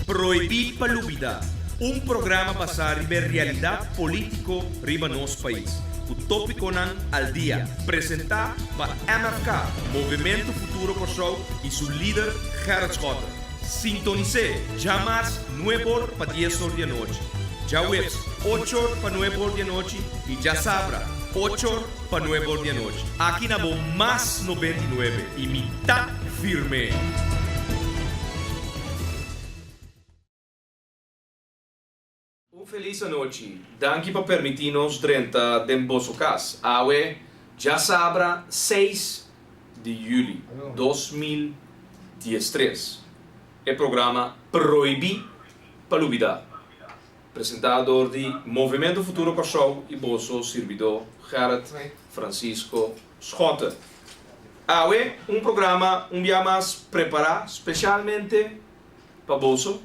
Prohibí pa lubidá, un programa basá riba e realidat polítiko riba nos pais, ku tópikonan al dia, presentá pa MFK, Movementu Futuro Kòrsou i su lider Gerrit Schotte. Sintonis'é djamars nueb'or pa dies or di anochi, djaweps och'or pa nueb'or di anochi i djasabra och'or pa nueb'or di anochi. Aki na bo Mas 99 i mi ta firm'é! Un felis anochi. Danki pa permití nos drenta den boso kas. Awe djasabra seis di juli 2013. E programa Prohibí pa Lubidá, presentá dor di Movimento Futuro Kòrsou i boso sirbidó Gerrit Francisco Schotte. Awe un programa un bia mas prepará spesialmente pa boso.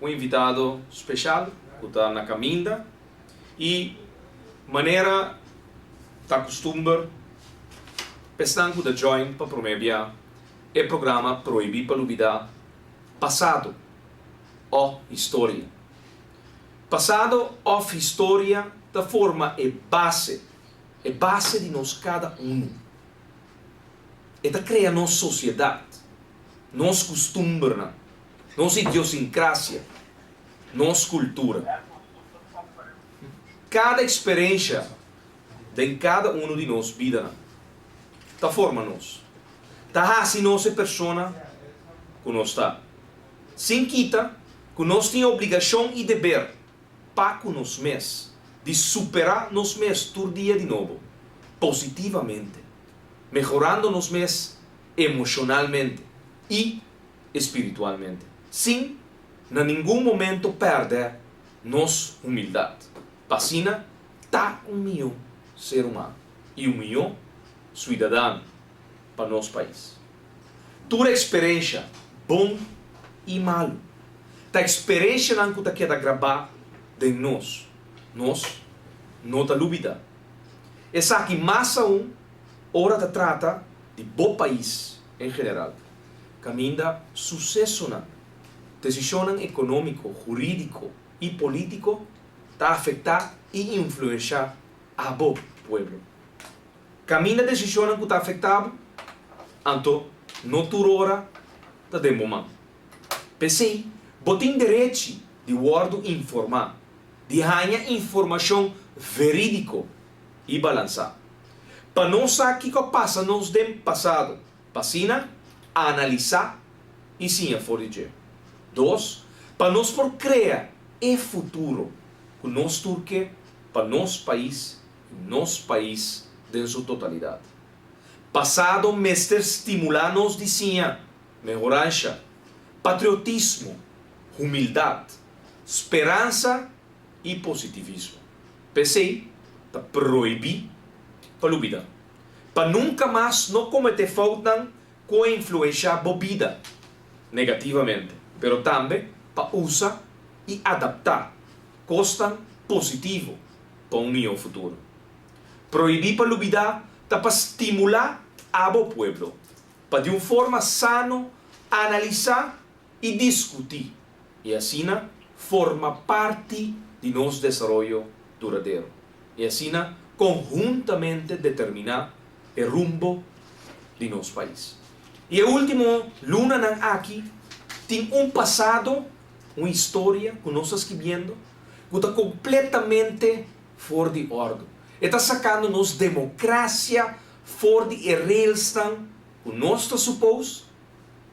Un invitado special cu ta na caminda y manera ta custumber p'esnan cu ta join pa prome bia e programa Prohibi pa Lubida Pasado o Historia. Pasado of historia ta forma e base, e base di nos cada uno. E ta crea nos sociedad, nos custumbernan. Nos idiosincrasia, nos cultura. Cada experiencia den cada uno di nos bidanan ta forma nos, ta haci nos e persona cu nos ta. Sin kita cu nos tin obligacion y deber pa cu nos mes di supera nos mes tur dia di nobo, positivamente, mehorando nos mes emocionalmente y espiritualmente, sin na ningun momento pèrdè nos humildat, pa asina ta un mihó ser humano i un mihó suidadano pa nos pais. Tur eksperensha, bon i malu, ta eksperenshanan ku ta keda grabá den nos. Nos no ta lubidá. Esaki mas aun ora ta trata di bo pais en general. Kaminda susesonan, desishonnan ekonómiko, hurídiko i polítiko ta afektá i influenshá abo, pueblo. Kaminda desishonnan ku ta afektá bo, anto no tur ora ta den bo man. P'esei, bo tin derechi di wòrdu informá, di haña informashon verídiko i balansá. Pa nos sa kiko a pasa nos den pasado, Pa asina analisá i siña for di dje. Dos, pa nos por krea e futuro ku nos tur ke pa nos pais i nos pais den su totalidat. Pasado mester stimulá nos di siña, mehoransha, patriotismo, humildat, speransa i positivismo. P'esei ta prohibí pa lubidá. Pa nunka mas no kometé foutnan ku a influenshá bo bida negativamente, pero tambe pa usa i adaptá kosnan positivo pa un mihó futuro. Prohibí pa lubidá ta pa stimulá abo pueblo pa di un forma sano analisá i diskutí i asina forma parti di nos desaroyo duradero i asina konhuntamente determiná e rumbo di nos pais. I e último lunanan aki tin un pasado, un historia ku nos ta skibiendo ku ta kompletamente for di òrdu. E ta sakando nos demokrasia for di e railsnan ku nos ta supos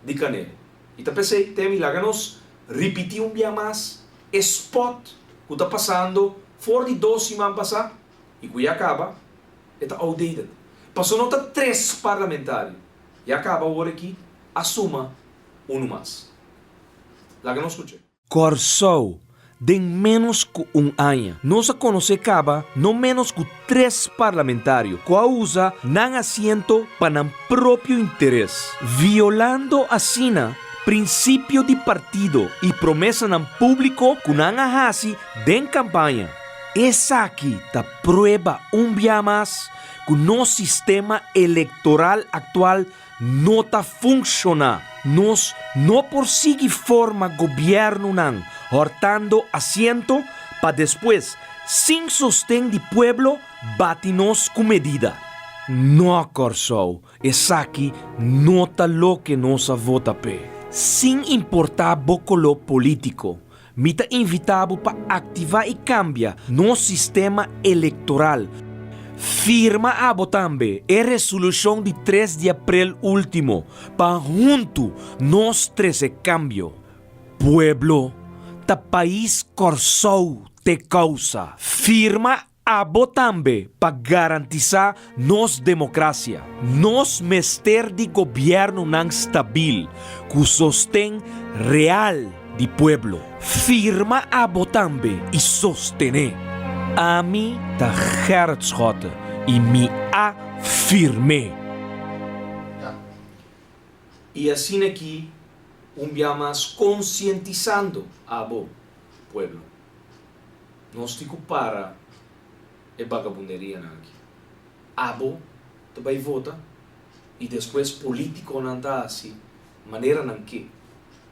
di kanel. I ta p'esei, Temi, laga nos ripití un bia mas e spòt ku ta pasando for di dos siman pasá i ku ya kaba e ta outdated. Paso no ta tres parlamentario, ya kaba awor aki a suma unu mas. Laga nos skuch'é. Kòrsou, Den ménos ku un aña nos a konosé kaba no ménos ku tres parlamentario ku a usa nan asiento pa nan propio interes, violando asina prinsipio di partido i promesanan públiko ku nan a hasi den kampaña. Esaki ta prueba un bia mas ku nos sistema elektoral aktual. no ta funshoná. Nos no por sigui forma gobièrnunan hòrtando asiento pa despues, sin sosten di pueblo, bati nos ku medida. Nò, Kòrsou, esaki no ta loke nos a vota p'e. Sin importá bo koló polítiko, Mi ta invitá bo pa aktivá i kambia nos sistema elektoral. Firma abo tambe e resolushon di tres di aprel último pa huntu nos trese kambio. Pueblo, ta pais Kòrsou t'e kousa. Firma Abo tambe pa garantisá nos demokrasia. Nos mester di gobièrnunan stabil ku sosten real di pueblo. Firma abo tambe i sostené. Ami ta Gerrit Schotte i mi a firm'é. I asina aki un bia mas konsientisando abo, pueblo. Nos tin ku para e bagabunderianan aki. Abo ta bai vota i despues politikonan ta hasi manera nan ke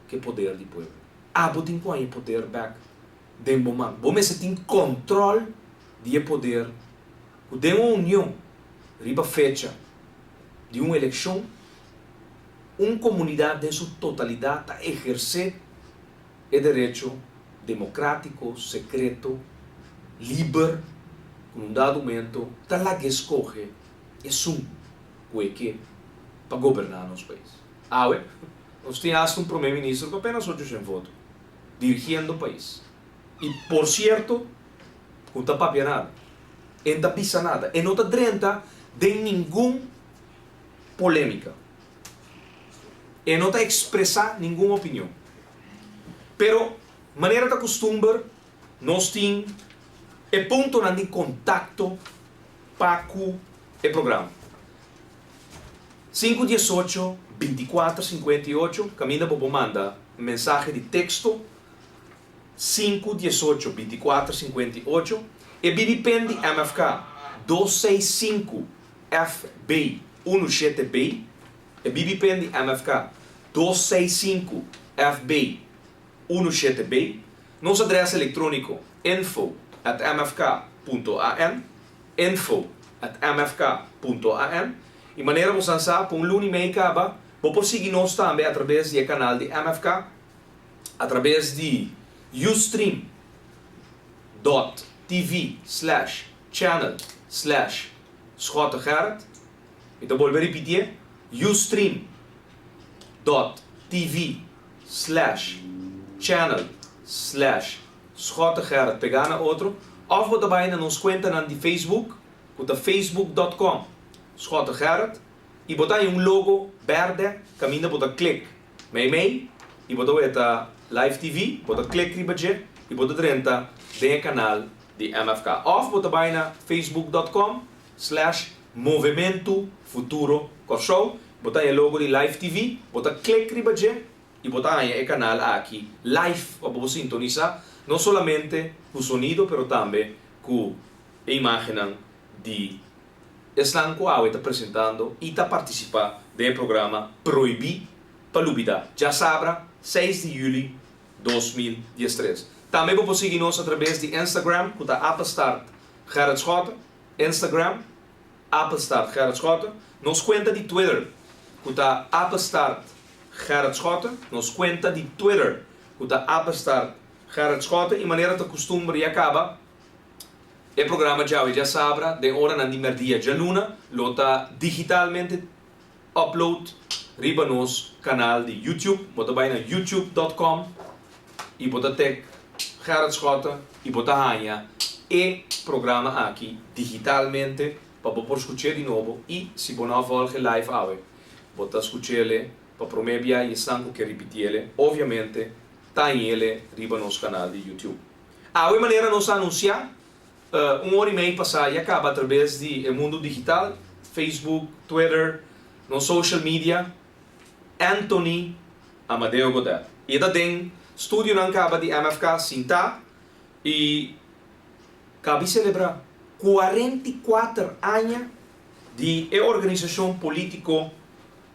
ku e poder di pueblo. Abo tin ku haña e poder bek den bo man. Bo mester tin kòntròl di e poder ku den un union riba fecha di un elekshon un komunidat den su totalidat ta ehersé E derecho democratico, secreto, liber cu un dado momento ta laga escoge esun cu e ke pa goberna nos pais. Awe nos tin hasta un prome minister cu apenas 800 voto dirigiendo pais y por cierto cu ta papia nada, e no ta bisa nada, e no ta drenta den ningun polemica. E no ta expresa ningun opinion. Pero, manera ta custumber, nos tin e puntonan di contacto pa cu e programa. Sinku diesocho, binticuater sinkuenta i ocho, caminda bo por manda mensahe di texto, sinku diesocho, binticuater sinkuenta i ocho, e BBPen di MFK, dos seis sinku FB unu shete B, E BBPen di MFK 265 FB 17 B, Nos adres elektróniko info at mfk punto an, info at mfk punto an. I manera bo san sa, pa un luna i mei kaba, bo por sigui nos tambe atrabes di e kanal di MFK, atrabes di Ustream dot tv slash channel slash Schottegerrit. Mi ta bolbe ripitié, ustream dot tv slash channel slash Schottegerrit pegá na otro, òf bo ta bai na nos kuentanan di Facebook ku ta facebook dot com Schottegerrit i bo ta haña un logo bèrdè kaminda bo ta klik meimei i bo ta weta live TV, bo ta klik riba dje i bo ta drenta den e kanal di MFK. Òf bo ta bai na facebook dot com slash Movementu Futuro Kòrsou, bo ta haña e logo di Live TV, bo ta klik riba dje i bo ta haña e kanal aki live pa bo por sintonisá no solamente ku sonido pero tambe ku e imágennan di esnan ku awe ta presentando i ta partisipá den e programa Prohibí pa Lubidá, djasabra seis di yüli 2013. Tambe bo por sigui nos atrabes di Instagram ku ta apenstaart Gerrit Schotte. Instagram, apenstaart Gerrit Schotte, nos kuenta di Twitter ku ta apenstaart Gerrit Schotte, nos kuenta di Twitter ku ta apenstaart Gerrit Schotte i manera ta kustumber ya kaba e programa djawe djasabra den oranan di mèrdia djaluna lo ta digitalmente upload riba nos kanal di YouTube. Bo ta bai na youtube dot com i bo ta tek Gerrit Schotte i bo ta haña e programa aki digitalmente pa bo por skuch'é di nobo i si bo no a volg e live awe bo ta skuch'ele pa promé bia i esnan ku ke ripitiele obviamente ta hañ'ele riba nos kanal di YouTube. Awe manera nos a anunsiá Un ora i mei pasá ya kaba atrabes di e mundu digital, Facebook, Twitter, nos social media, Anthony Amadeo Godett. I e ta den studionan kaba di MFK sintá i kabi selebrá 44 aña di e organisashon polítiko.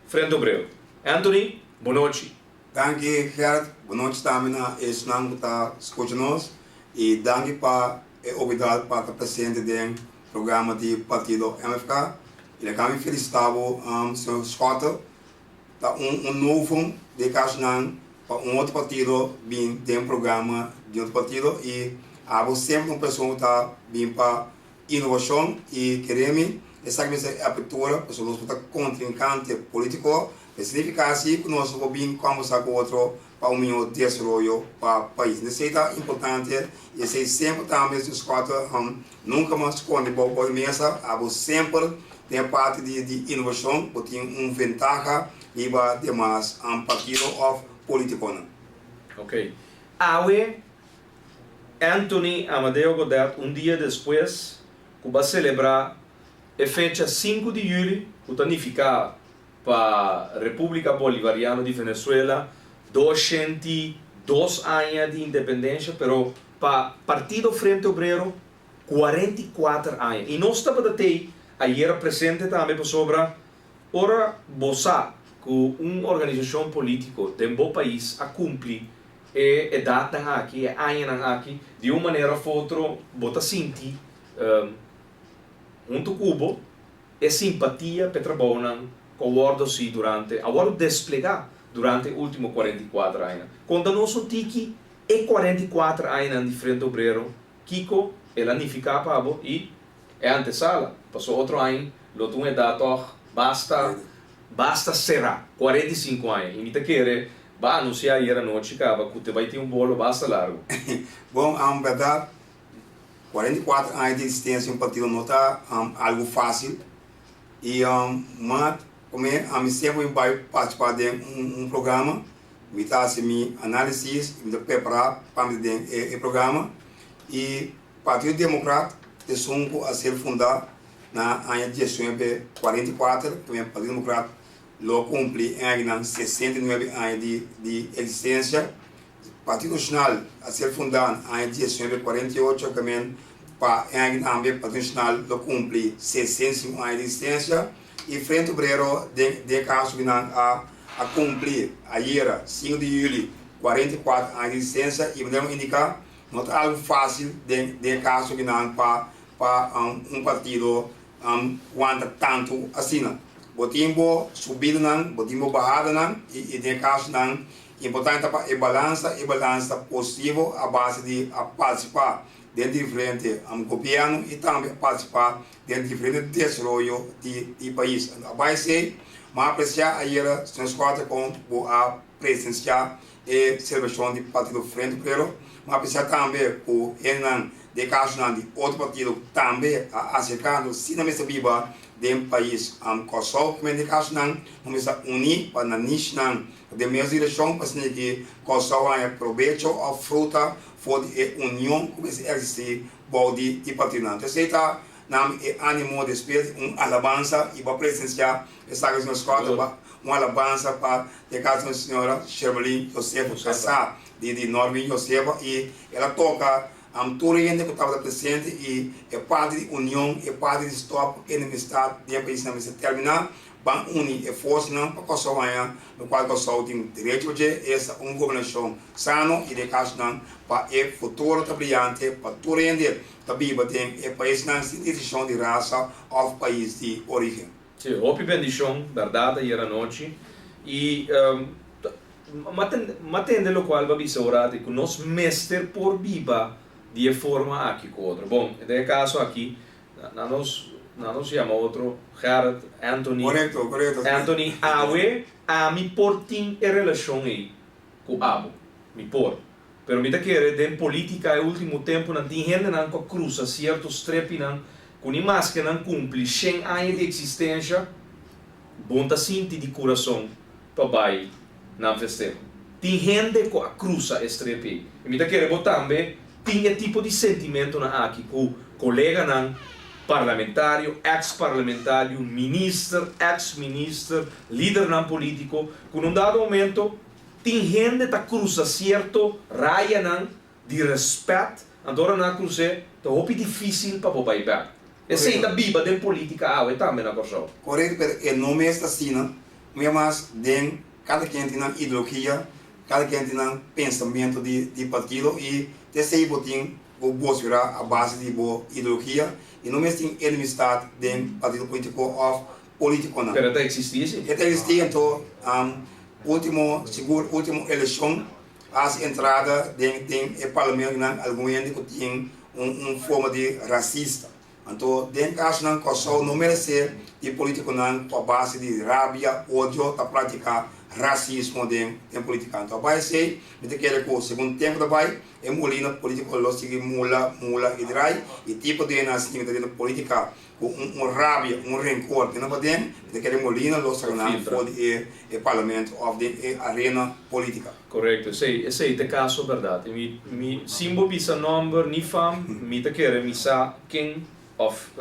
Frente Obrero. Anthony, bon nochi. Danki Gerrit, bon nochi tambe na esnan ku ta skucha nos i danki pa e oportunidat pa ta presente den programa di partido MFK. I laga mi felisitá bo señor Schotte, ta un un novo den kasonan pa un otro partido bin den programa di otro partido i abo semper ta un persona ku ta bin pa Inovashon i keremi esaki mester e apertura pasobra nos por ta kontrinkante politiko, pero signifiká si ku nos no por bin kòmbersá ku otro pa un mihó desaroyo pa pais. Esei ta importante i esei semper tambe Señor Schotte nunka mas skonde bou di mesa, abo semper den e parti di inovashon bo tin un ventaha riba demas partido òf politikonan. Ok. Awe Anthony Amadeo Godett un dia despues ku ba selebrá e fecha sinku di yüli ku ta nifiká pa Repúblika Bolivariano di Venezuela 202 aña di independensha pero pa Partido Frente Obrero 44 aña i nos tabata tei ayera presente tambe pasobra ora bo sa ku un organisashon polítiko den bo pais a kumpli E edatnan aki, e añanan aki, di un manera of otro bo ta sinti huntu ku bo e simpatia p'e trabounan ku a wòrdu hasi durante, a wòrdu desplegá durante e último 44 añanan. Konta nos un tiki e 44 añanan di Frente Obrero, kiko el a nifiká pa bo i e antesala, pasobra otro aña lo ta un edat tòg basta Basta será 45 aña y mi ta kere ba anuncia ayer anochi caba cu te bay tin un bolo basta largo. Bon, en berdad 44 aña di existencia un partido no ta algo facil y ma come ami semper mi bay participa den un programa mi ta haci mi analisis y mi ta prepara pa mi ta den e programa y Partido Democrat esun cu a ser funda Na aña 1944 primer Partido Democrat lo cumpli en añanan 69 aña di di existencia. Partido Nacional a ser funda na aña 1948 kamen pa en aña tambe Partido Nacional lo cumpli 65 aña di existencia y Frente Obrero den den e caso di nan a a cumpli ayera 5 di juli 44 aña di existencia y manera mi a indica no ta algo facil den den e caso di nan pa Pa un partido wanta tantu asina. Bo tin bo subidanan, bo tin bo bahadanan i den e kasonan importante ta pa e balansa, e balansa ta positivo a base di a partisipá den diferente gobièrnu i tambe a partisipá den diferente desaroyo di di pais. A bai esei, mi a apresiá ayera señor Schotte kon bo a presensiá e selebrashon di Partido Frente Obrero. Mi a apresiá tambe ku hendenan Den kasonan di otro partido tambe a aserká nos si nan mester biba den pais Kòrsou. Primer den kasonan nos mester uní pa nan nishnan ta den mes direkshon pa asina ki Kòrsou haña probecho òf fruta for di e union ku mester eksistí bou di e partidonan. Entonces esei ta nan e animo despues di un alabansa i bo a presensiá esaki señor Schotte pa un alabansa pa den kaso di señora Shermelin Josefo kasá di Norwin Josefo i el a toka Am tur hende ku tabata presente i e parti di union, e parti di stòp enemistad den e paisnan mester terminá. Ban uni e forsanan pa Kòrsou haña lokual Kòrsou tin derecho pa dje, esta un gobernashon sano i den kasonan pa e futuro ta briante pa tur hende ta biba den e paisnan sin distinshon di rasa òf pais di orígen. Sí, hopi bendishon, bèrdat ayer anochi i Ma tende lokual bo a bisa ora di ku nos mester por biba di e forma aki ku otro. Bon, den e kaso aki, nan nos nan nos yama otro Gerrit, Anthony. Korekto, korekto. Anthony, awe ami por tin e relashon ei ku abo. Mi por. Pero mi ta kere den politika e ultimo tempunan tin hendenan ku a krusa sierto strepinan ku ni maske nan kumpli shen aña di eksistensha, bon ta sinti di kurason pa bai nan festeho. Tin hende ku a krusa e strepi ei. I mi ta kere bo tambe tin e tipo di sentimentonan aki ku koleganan parlamentario, eks parlamentario, minister, eks minister, lidernan politiko, ku na un dado momento tin hende ta krusa sierto rayanan di respet, anto ora nan a krus'é ta hopi difisil pa bo bai bèk. Esei ta biba den politika awe tambe na Kòrsou. Korekto, pero e no mes ta asina. Un mas den kada ken tin nan ideologia, kada ken tin nan pensamentu di di partido i te esei bo tin ku bosfera a base di bo ideologia i no mes tin enemistad den partido politico of politiconan. Pero e ta existi si? E ta existi anto ultimo sigur ultimo eleccion a haci entrada den den e parlamentonan algun hende cu tin un un forma di racista. Anto den kasonan Kòrsou no meresé di politikonan ku a base di rabia, odio ta praktiká rasismo den den politika. Anto a bai esei mi ta kere ku segun tempu ta bai e mulina politiko lo sigui mula, mula i drai i tipo di hende asina ku ta den politika ku un un rabia, un renkor den nan paden mi ta kere mulina lo saka nan for di e e parlamento òf den e arena politika. Korekto, esei esei ta e kaso bèrdat. I mi mi sin bo bisa nòmber ni fam, mi ta kere mi sa ken òf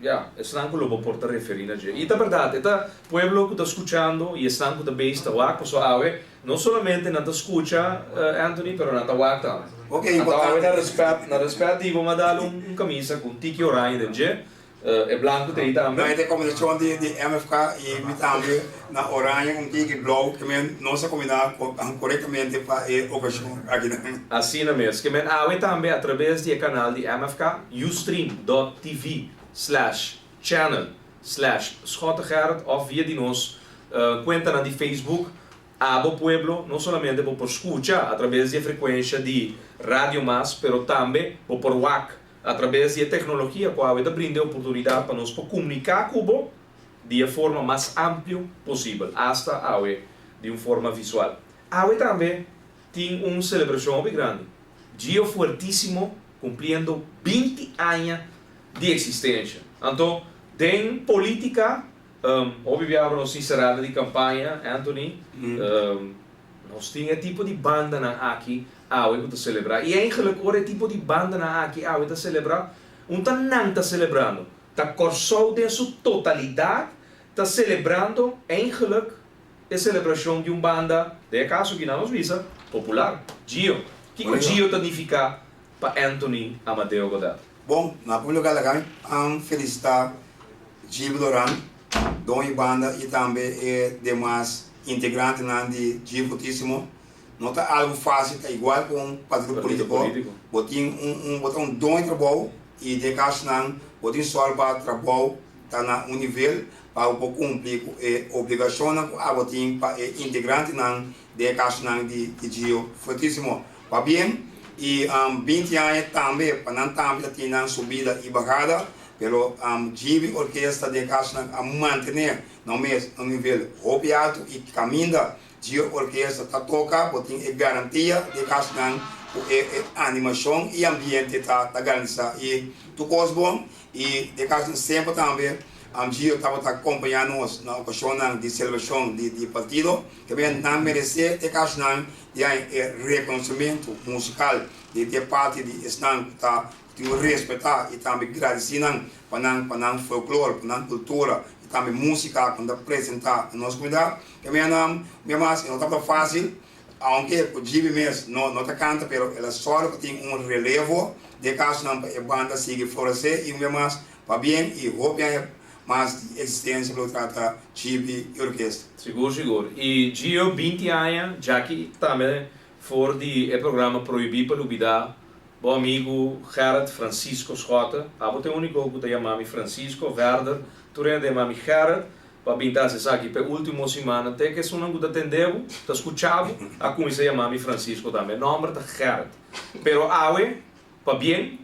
ya, esnan ku lo bo por ta referí na dje. I ta bèrdat, e ta pueblo ku ta skuchando i esnan ku ta beis ta wak, pasobra awe no solamente nan ta skucha, Anthony, pero nan ta wak tambe. Ok, Anto awe importante. na rèspèt na rèspèt di bo m'a dal un un kamisa ku un tiki oranje den dje. E blanku ta ei tambe. No, e ta e kombinashon di di MFK i mi tambe na oranje un tiki blou ke men nos a kombiná korektamente pa e okashon akinan. Asina mes, ke men awe tambe atraves di e kanal di MFK, ustream dot tv slash channel slash schottegerrit òf via di nos kuentanan di Facebook, abo pueblo no solamente bo por skucha atraves di e frekuensha di Radio Mas pero tambe bo por wak Atrabes di e teknologia ku awe ta brinda e oportunidat pa nos por komuniká ku bo di e forma mas amplio posibel, asta awe di un forma visual. Awe tambe tin un selebrashon hopi grandi, Gio Fuertisimo kumpliendo 20 aña di eksistensha. Anto, den politika, hopi biaha nos tin serada di kampaña, Anthony, Nos tin e tipo di bandanan aki awe ku ta selebrá. I eigenlik ora e tipo di bandanan aki awe ta selebrá, un ta nan ta selebrando. Ta Kòrsou den su totalidat ta selebrando eigenlik e selebrashon di un banda, den e kaso aki nan nos bisa, popular, Gio. Kiko Gio ta nifiká pa Anthony Amadeo Godard? Bon, na prome lugar laga mi felisitá Gio Doran. Don y banda y tambe e demas integrantenan di Gio Fortisimo. No ta algo facil, ta igual cu un partido politico. Bo tin un un bo ta un don di trabou y den casonan bo tin sor pa trabou ta na un nivel pa bo por cumpli cu e obligacionnan cu abo tin pa e integrantenan den e casonan di Gio Fortisimo. Pabien y 20 aña tambe pa nan tambe ta tin nan subida y bahada. Pero GB Orkesta den kasonan a mantené nan mes na un nivel hopi altu i kaminda GB Orkesta ta toka bo tin e garantia den kasonan ku e e animashon i ambiente ta ta garantisá i tur kos bon i den kasonan semper tambe GB tabata kompañá nos na okashonnan di selebrashon di di partido ke men nan meresé den kasonan di haña e rekonosementu musikal di di e parti di esnan ku ta Tin ku respetá i tambe gradisí nan pa nan pa nan folklor, pa nan kultura i tambe músika ku nan ta presentá na nos komunidat. Ke mea nan mea mas e no tabata fásil, aunke ku Gibi mes no no ta kanta pero el a sòru pa tin un relevo den kasonan pa e banda sigui floresé i un bia mas pabien i hopi aña mas di eksistensia pa lo trata Gibi i orkesta. Sigur sigur. I Gio 20 aña djaki tambe for di e programa Prohibí pa Lubidá Bo amigu Gerrit Francisco Schotte, abo ta e úniko ku ta yama mi Francisco, verder tur hende ta yama mi Gerrit, pa bin ta hasi esaki p'e último simannan te ku esunnan ku ta tende bo, ta skucha bo, a kuminsá yama mi Francisco tambe. E nòmber ta Gerrit. Pero awe, pabien,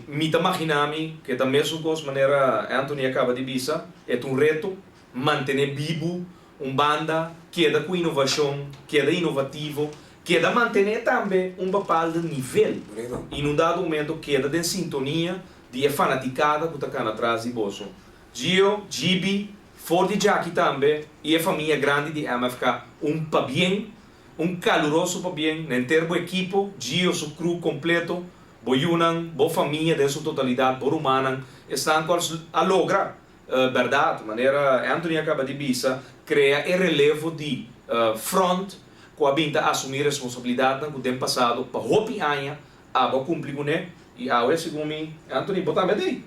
mi ta maginá mi ku e ta mesun kos manera Anthony a kaba di bisa, e ta un reto mantené bibu un banda, keda ku inovashon, keda inovativo, Keda mantené tambe un bepaalde nivel i na un dado momento keda den sintonia di e fanaticada ku ta kana tras di boso. Gio, Gibi, for di djaki tambe i e famia grandi di MFK un pabien, un kaluroso pabien na henter bo ekipo, Gio su crew kompleto, bo yunan, bo famia den su totalidat, bo rumannan, esnan ku a logra Bèrdat, manera Anthony a kaba di bisa, krea e relevo di front ku a bin ta asumí responsabilidatnan ku den pasado pa hopi aña abo a kumpli kuné i awe segun mi, Anthony, bo tambe t'ei.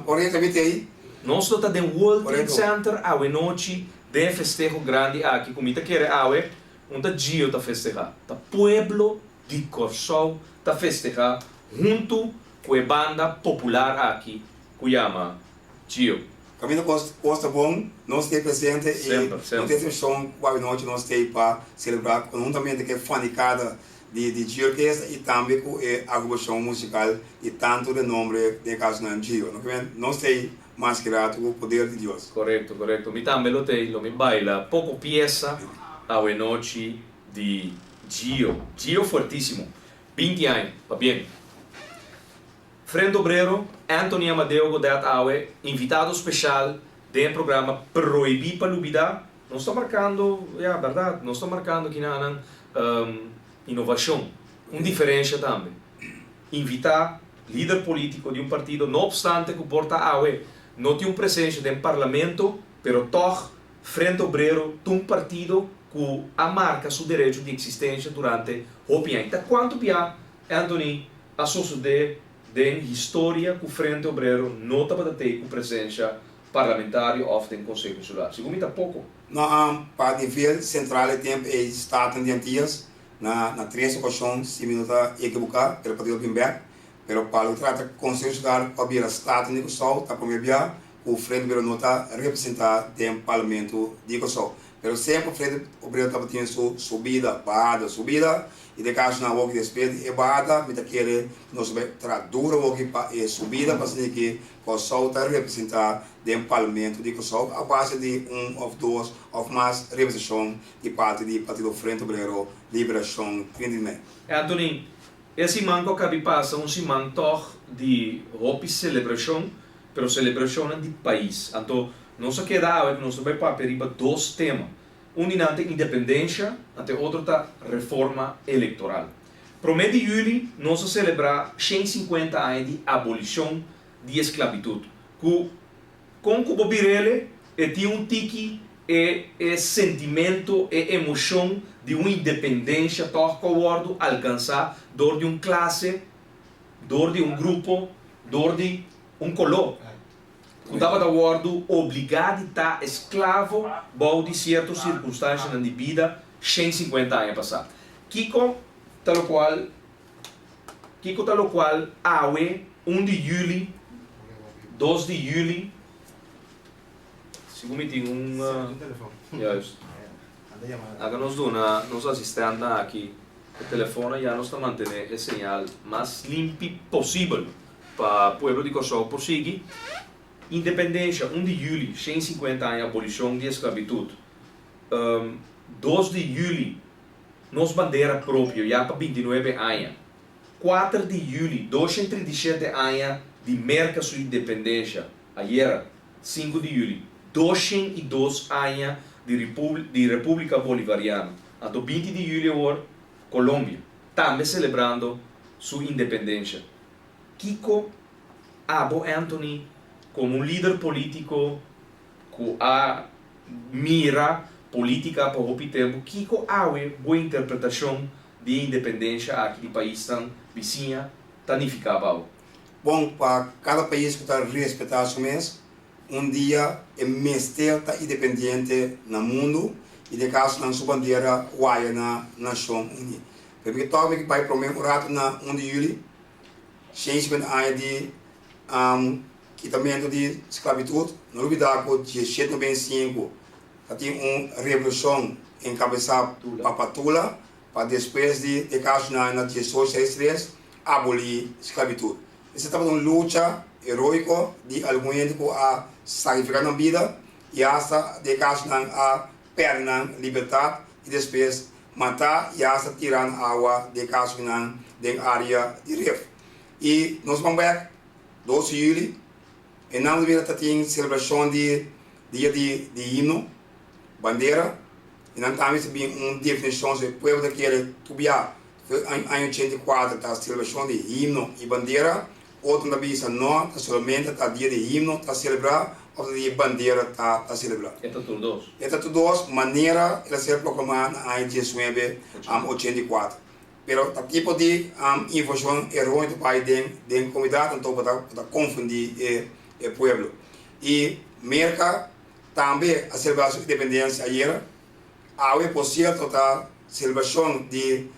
Ora e tambe t'ei. Nos lo ta den World Trade Korekto. Center awe nochi den e festeho grandi aki ku mi ta kere awe un ta Gio ta festehá. Ta pueblo di Kòrsou ta festehá huntu ku e banda popular aki ku yama Gio. Kaminda kos kos ta bon, nos t'ei presente i Semper, no semper. tin eksepshon ku awe nochi nos t'ei pa selebrá konhuntamente ku e fanikada di di Gio Orkesta i tambe ku e agrupashon musikal di tantu renombre den e kasonan Gio. No ke men nos t'ei mas ki ratu ku poder di Dios. Korekto, korekto. Mi tambe lo t'ei, lo mi baila poko piesa awe nochi di Gio. Gio fuertisimo. 20 aña, pabien. Frente Obrero, Anthony Amadeo Godett awe invitado special den e programa Prohibi pa Lubida. Nos ta marcando, ya, berdad, nos ta marcando kinanan innovacion, un diferencia tambe. Invita lider politico di un partido, no obstante cu por ta awe no tin un presencia den parlamento, pero tog Frente Obrero ta un partido cu a marca su derecho di existencia durante hopi aña. Ta cuanto bia, Anthony, a sosodé den historia ku Frente Obrero no tabata tei ku presensia parlamentario òf den Konseho Insular? Segun mi ta poko. No a pa nivel sentral e tempu ei Staten di Antillas na na tres okashon si mi no ta ekiboká pero partido bin bèk pero pa loke trata Konseho Insular ku a bira Staten di Kòrsou ta promé bia ku Frente Obrero no ta representá den Parlamento di Kòrsou pero semper Frente Obrero tabatin su subida bahada subida I den kasonan awor ki despues di e bahada mi ta kere nos ta bai traha duro awor ki pa e subida pa asina ki Kòrsou ta representá den Parlamento di Kòrsou a base di un òf dos òf mas representashon di parti di Partido Frente Obrero Liberashon 30 di mei. Anthony, e siman ku a kabi pasa un siman tòg di hopi selebrashon, pero selebrashonnan di pais. Anto nos a keda awe ku nos ta bai papia riba dos tema. Un di nan ta independensha, anto e otro ta reforma elektoral. Promé di yüli nos a selebrá 150 aña di abolishon di esklabitut, ku kon ku bo bir'ele e tin un tiki e e sentimento, e emoshon di un independensha tòg ku a wòrdu alkansá dor di un klase, dor di un grupo, dor di un koló. Ku tabata wòrdu obligá di ta esklavo bou di sierto sirkunstanshanan di bida 150 aña pasá. Kiko ta lokual Kiko ta lokual awe 1 di yüli, 2 di yüli, Sigun mi tin un Juist. Laga nos duna nos asistentnan aki e telefono ya nos ta mantené e señal mas limpi posibel. Pa pueblo di Kòrsou por sigui Independensha, 1 di yüli, 150 aña abolishon di esklabitut, 2 di yüli, nos bandera propio ya pa 29 aña, 4 di yüli, 237 aña di Merka su independensha, ayera, 5 di yüli, 202 aña di di Repúblika Bolivariano, anto 20 di yüli awor, Colombia, tambe selebrando su independensha. Kiko abo Anthony komo un lider polítiko ku a mira polítika pa hopi tempu, kiko awe bo interpretashon di e independensha aki di paisnan bisiña ta nifiká pa bo? Bon, pa kada pais ku ta respetá su mes, un dia e mester ta independiente na mundu i den kasonan su bandera waya na Nashon Uní. Pero mi ke tok mi ke bai promé un ratu na 1 di yüli, 150 aña di kitamentu di sklabitut. No lubidá ku 1795 ta tin un revolushon enkabesá pa Patula pa despues di e kasonan na 1863 abolí sklabitut. Esei tabata un lucha heroiko di algun hende ku a sakrifiká nan bida i asta den e kasonan a pèrdè nan libertat i despues matá i asta tirá na awa den kasonan den área di ref. I nos ban bèk 2 di yüli, e nan lo bira ta tin selebrashon di dia di di himno, bandera, i nan tambe ta bin un definishon si e pueblo ta kere tur bia Aña 84 ta selebrashon di himno i bandera, otro ta bisa no, ta solamente ta dia di himno ta selebrá òf ta dia di bandera ta ta selebrá. E ta tur dos. E ta tur dos manera el a ser proklamá na aña 1984. Pero ta tipo di informashon eróneo ta bai den den komunidat anto bo ta bo ta konfundí e e pueblo. I Merka tambe a selebrá su independensia ayera. Awe por sierto ta selebrashon di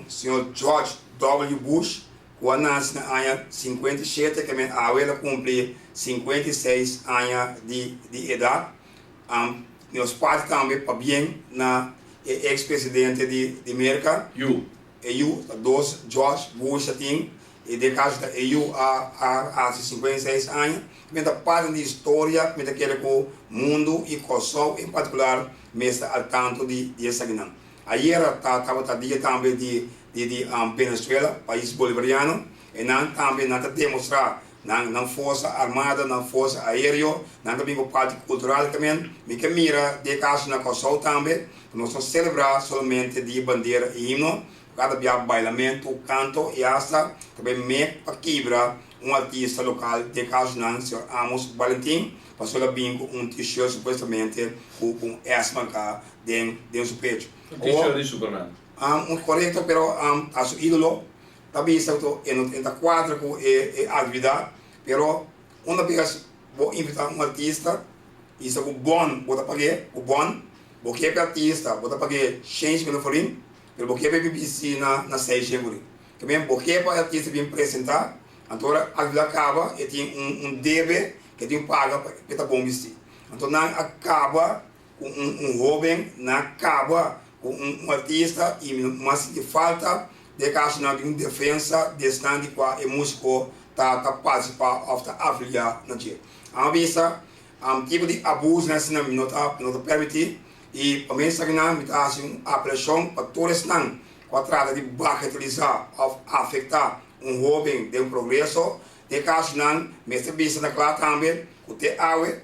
señor George W. Bush ku a nase na aña 57 ke men awe el a kumpli 56 aña di edat. Nos parti tambe pabien na e eks presidente di Merka. Yu. E yu ta dos George Bush a tin i den kaso ta e yu a hasi 56 aña. Mi ta parti di historia, mi ta kere ku mundu i Kòrsou en partikular mester al tanto di esakinan. Ayera ta tabata dia tambe di di Venezuela, pais bolivariano, e nan tambe nan ta demostrá nan nan forsa armada, nan forsa aéreo, nan ta bin ku parti kultural tamen. Mi ke mira di e kaso na Kòrsou tambe, ku nos no selebrá solamente di bandera i himno, ku kada bia bailamentu, kanto i asta ta bai mek pa kibra un artista lokal, den kasonan señor Amos Balentin, pasobra el a bin ku un t-shirt supuestamente ku un S marká den den su pecho. Un t-shirt di Superman. Un korekto pero ta su ídolo ta bisa ku e no ta kuadra ku e aktividat pero unda bes bo invitá un artista i sa ku bon bo ta pag'é ku bon bo ke pa e artista bo ta pag'é shen mil florin pero bo ke pa e bisti na seis shen florin también bo ke pa e artista bin presentá anto ora aktividat kaba e tin un debe ke e tin paga pa e ta bon bisti anto nan a kaba ku un hoben nan a kaba ku un artista i mi no sinti falta den e kasonan di un defensa di esnan di kua e musiko ta ta partisipá òf ta afiliá na dje. Amo bisa tipo di abusonan asina mi no ta no ta permití i pa medio di esakinan mi ta hasi un apelashon pa tur esnan ku a trata di bagetalisá òf afektá un hoben den progreso. Den e kasonan mester bisa na kla tambe ku te awe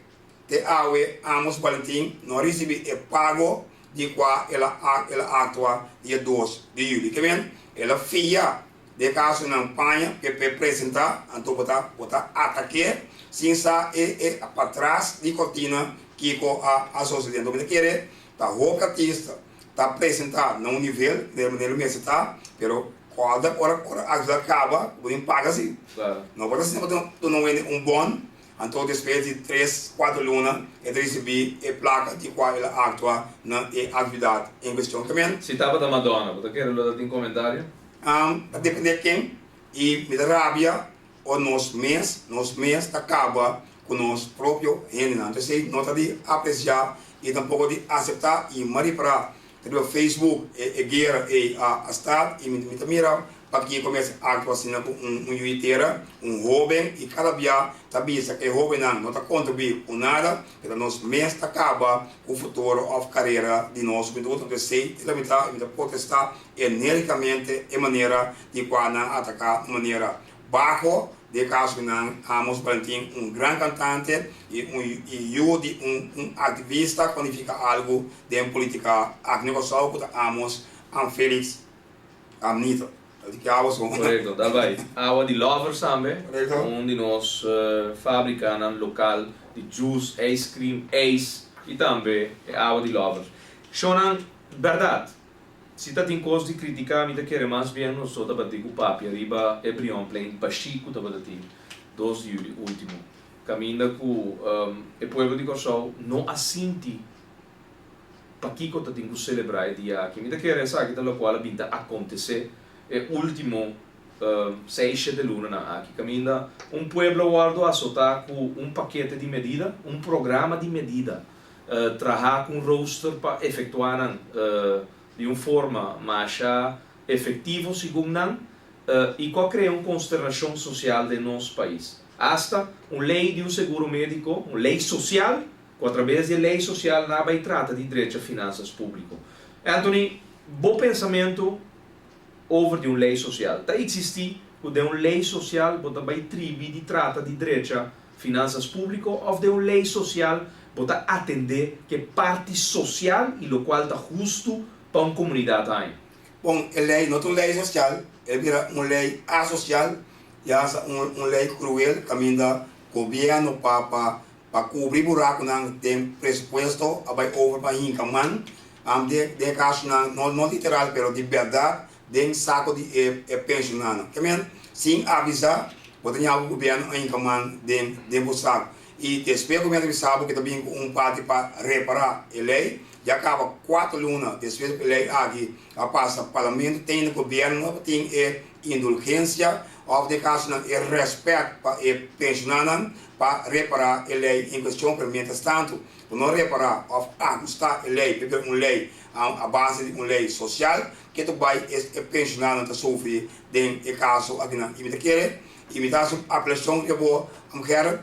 Te awe Amos Balentin no a risibi e pago di kua el a el a aktua dia 2 di yuli. Ke men el a fia den kasonan paña ke p'e presenta anto bo ta bo ta atak'é sin sa e e patras di kortina kiko a a sosodé. Anto mi ta kere ta hopi artista ta presenta na un nivel manera lo mester ta pero kòrda ora ora aktua kaba bo tin paga si. No por ta asina bo ta duna un hende un bon Anto despues di tres, kuater luna e ta risibí e plaka di kua el a aktua na e aktividat en kuestion. Tamen. Si tabata Madonna, bo ta kere lo ta tin komentario? Ta dependé ken i mi ta rabia o nos mes, nos mes ta kaba ku nos propio hendenan. Anto esei no ta di apresiá i tampoko di aseptá i m'a ripará ta riba Facebook e guera ei a start i mi ta mira Pakiko mester aktua asina ku un yu di tera, un hóben, i kada bia ta bisa ku e hóbennan no ta kontribuí ku nada, pero nos mes ta kaba ku futuro òf karera di nos hubentud. Anto esei ta lamentá i mi ta protestá enérgikamente e manera di kua nan a ataká un manera baho, den e kaso di nan Amos Valentin, un gran kantante i un yu di un aktivista ku a nifiká algu den polítika aki na Kòrsou ku ta Amos Felix Amnito. Di ki awa so? Korekto, ta bai. Awa di Lovers tambe. Korekto. Un di nos fabrikanan lokal di juice, ice cream, ijs i tambe e awa di Lovers. Shownan, bèrdat, si ta tin kos di kritiká mi ta kere mas bien nos so tabata ku papia riba e Brionplein bashí ku tabata tin 2 di yuli último, kaminda ku e pueblo di Kòrsou no a sinti Pakiko ta tin ku selebrá e dia aki? Mi ta kere esaki ta lokual a bin ta akontesé e último seis, shete lunanan aki, kaminda un pueblo a wòrdu asotá ku un pakete di medida, un programa di medida, trahá ku un rooster pa efektuá nan di un forma masha efektivo segun nan, i ku a krea un konsternashon sosial den nos pais. Asta un lei di un seguro médiko, un lei sosial, Ku atrabes di e lei sosial nan a bai trata di drecha finansas públiko. Anthony, bo pensamentu over di un lei sosial. Ta eksistí ku den un lei sosial bo ta bai tribi di trata di drecha finansas públiko òf den un lei sosial bo ta atendé ku e parti sosial i lokual ta hustu pa un komunidat haña? Bon, e lei no ta un lei sosial, el bira un lei asosial i hasta un lei kruel kaminda gobièrnu pa pa Pa kubri burakunan den presupuesto a bai over pa hinka man den e kasonan, no literal pero di bèrdat, den sako di e penshonannan. Ke men, sin avisá, bo ta ña ku gobièrnu a hinka man den bo sako. I despues ku mi a bisa bo ku ta bin ku un parti pa repará e lei, ya kaba kuater luna despues ku e lei aki a pasa parlamento te ainda gobièrnu no tin e indulgensia òf den kasonan e rèspèt pa e penshonanan pa repará e lei en kuestion. Pero mientras tantu bo no repará òf ahustá e lei pa e bira un lei a base di un lei sosial ke ta bai e penshonanan ta sufri den e kaso akinan. I mi ta kere i mi ta hasi un apelashon riba bo, Gerrit,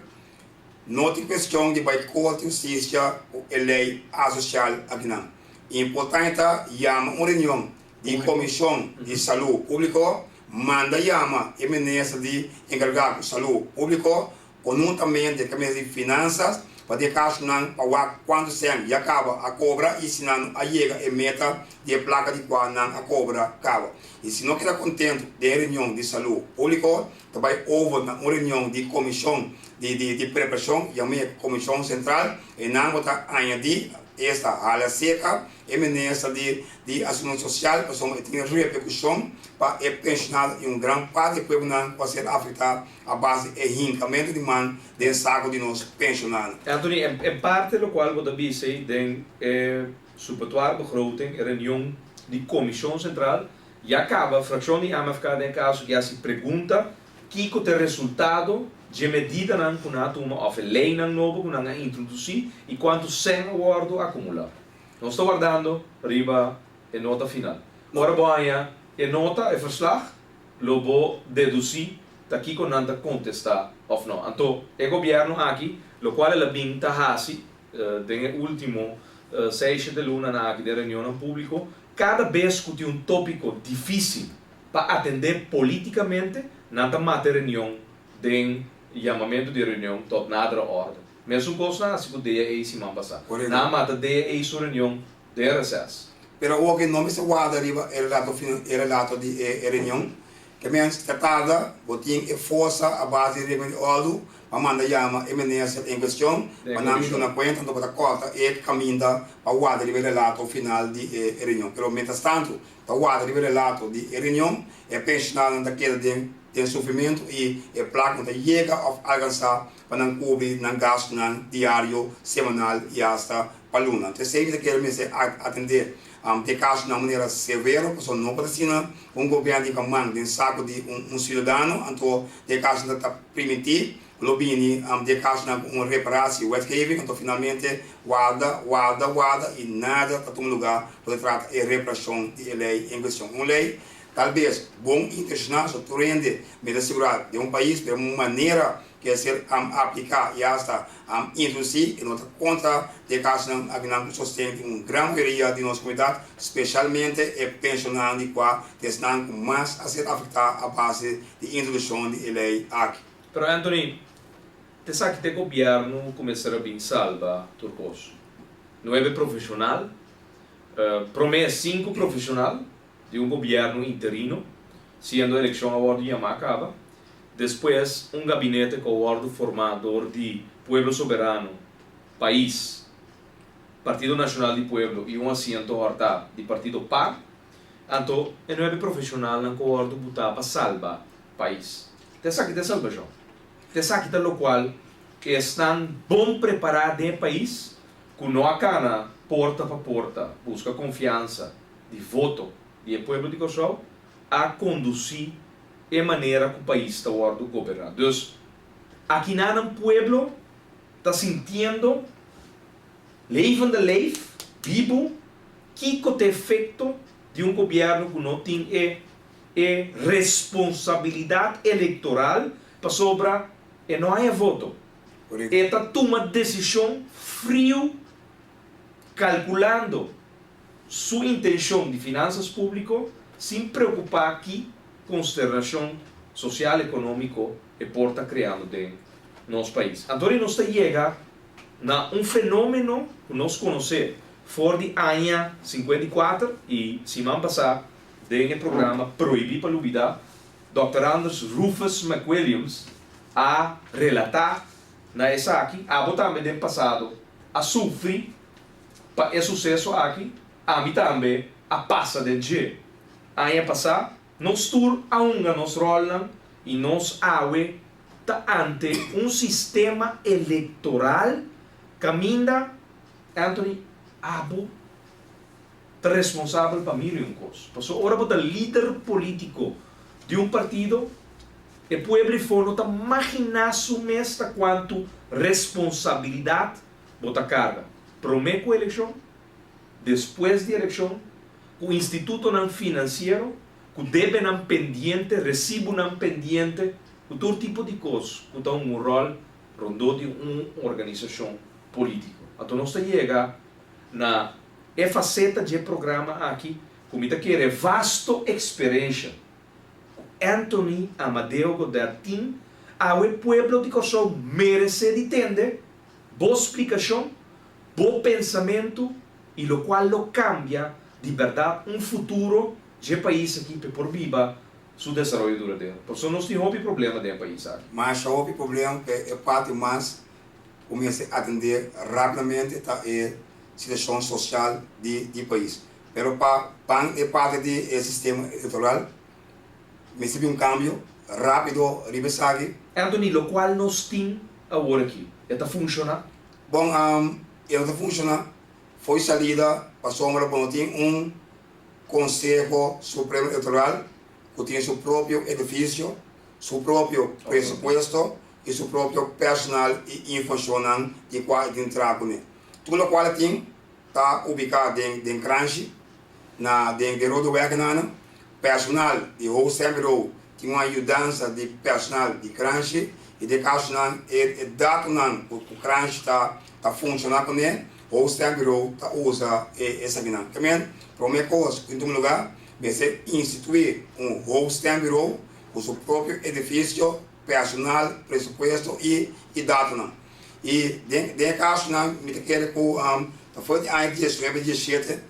no tin kuestion di bai korte hustisia ku e lei asosial akinan. Importante ta yama un reunion di Komishon di Salú Públiko, manda yama e minister di enkargá ku salú públiko Konhuntamente ku e Minister di Finansas pa den kasonan pa wak kuantu sèn ya kaba a kobra i si nan no a yega e meta di e plaka di kua nan a kobra kaba. I si no keda kontentu den e reunion di Salú Públiko ta bai over na un reunion di komishon di di preparashon yam'é Komishon Sentral e nan bo ta añadí esta hala seka E minister di di Asuntonan Sosial pasobra e tin reperkushon pa e penshonado i un gran parti di pueblonan ku a ser afektá a base di e hinkamentu di man den sako di nos penshonado. Anthony, en parte lokual bo ta bisa ei den e supletuarbegroting, e reunion di Komishon Sentral, ya kaba frakshon di MFK den e kaso ki hasi pregunta kiko ta e resultado dje medidanan ku nan a tuma òf e leinan nobo ku nan a introdusí i kuantu sèn a wòrdu akumulá. Nos ta wardando riba e nota final. Ora bo haña e nota, e verslag, lo bo dedusí ta kiko nan ta kontestá òf no. Anto e gobièrnu aki, lokual el a bin ta hasi den e último seis shete lunanan aki den reunionnan públiko, kada bes ku tin un tópiko difísil pa atendé polítikamente, nan ta mata e reunion den yamamentu di reunion tot nadere orde. Mesun kos nan hasi ku DEA siman pasá. Nan a mata DEA su reunion den reses. Pero awor ke no mester warda riba e relato final, e relato di e reunion, ke mens ta tarda, bo tin e forsa a base di regla di òrdu pa manda yama e minister en kuestion pa nan bin duna kuenta, anto bo ta kòrta e kaminda pa warda riba e relato final di e reunion. Pero mientras tantu ta warda riba e relato di e reunion, e penshonarnan ta keda den den sufrimentu i e plaka no ta yega òf alkansá pa nan kubri nan gastunan diario, semanal i asta pa luna. Anto esei mi ta kere mester atendé e kasonan manera severo pasobra no por asina un gobièrnu tin man den saku di un siudadano. Anto den e kasonan ta primintí ku lo bini den e kasonan ku un reparatie wetgeving. Anto finalmente warda, warda, warda i nada ta tuma lugá pa ta trata e reparashon di e lei en kuestion. Un lei tal bes bon intenshoná, so tur hende mester sigurá den un pais, pero un manera Ke ser apliká i asta introdusí e no ta kontra di e kasonan akinan ku sosten di un gran mayoria di nos komunidat, spesialmente e penshonnan di kua ta esnan ku mas a ser afektá a base di introdukshon di e lei aki. Pero Anthony, ta esaki ta e gobièrnu ku mester a bin salba tur kos. Nuebe profeshonal, promé sinku profeshonal di un gobièrnu interino, siendo elekshon a wòrdu yamá kaba, Despues un gabinete ku a wòrdu formá dor di Pueblo Soberano, Pais, Partido Nashonal di Pueblo i un asiento hòrtá di Partido par, anto e nuebe profeshonalnan ku a wòrdu butá pa salba pais. Ta esaki ta e salbashon. Ta esaki ta lokual esnan bon prepará den e pais ku no a kana porta pa porta buska konfiansa di voto di e pueblo di Kòrsou a kondusí e manera ku pais ta wòrdu goberná. Dus, akinanan pueblo ta sintiendo levende lijf, bibu, kiko ta efekto di un gobièrnu ku no tin e e responsabilidat elektoral pasobra e no haña voto. E ta tuma desishon friu kalkulando su intenshon di finansas públiko sin preokupá ki konsternashon sosial ekonómiko e por ta kreando den nos pais. Anto nos ta yega na un fenómeno ku nos konosé for di aña 54 i siman pasá den e programa Prohibí pa Lubidá, Dòkter Anders Rufus McWilliams a relatá na esaki, Abo tambe den pasado a sufri Pa e suseso aki, ami tambe a pasa den dje. Aña pasá, nos tur a hunga nos ròlnan i nos awe ta ante un sistema elektoral kaminda, Anthony, abo ta responsabel pa mil i un kos. Pasobra ora bo ta lider polítiko di un partido, e pueblo ifó no ta maginá su mes ta kuantu responsabilidat bo ta karga promé ku elekshon, despues di elekshon, ku institutonan finansiero, ku debenan pendiente, resibunan pendiente, ku tur tipo di kos ku ta un ròl rondó di un organisashon polítiko. Anto nos ta yega na e faseta dje programa aki ku mi ta kere vasto eksperensha ku Anthony Amadeo Godett tin, awe pueblo di Kòrsou meresé di tende bo splikashon, bo pensamentu i lokual lo kambia di bèrdat un futuro dje pais aki p'e por biba su desaroyo duradero. Pasobra nos tin hopi problema den e pais aki. Masha hopi problema p'e e parti mas ku mester atendé rápidamente ta e situashon sosial di di pais. Pero pa ban e parti di e sistema elektoral mester bin un kambio rápido riba esaki. Anthony, lokual nos tin awor aki, e ta funshoná? Bon, e no ta funshoná. Fo'i salida pasobra bo no tin un Konseho Supremo Elektoral ku tin su propio edifisio, su propio presupuesto i su propio personal i informashonnan di kua e tin traha kuné. Tur lokual e tin ta ubiká den den Kranshi, na den den Rodewerkennan. Personal di Hoofdstembureau tin un ayudansa di personal di Kranshi i den kasonan e e datonan ku Kranshi ta ta funshoná kuné, Hoofdstembureau ta usa e esakinan. Ke men, promé kos ku in tuma lugá mester instituí un Hoofdstembureau ku su propio edifisio, personal, presupuesto i i datonan. I den den e kasonan mi ta kere ku ta for di aña diesnuebe diesshete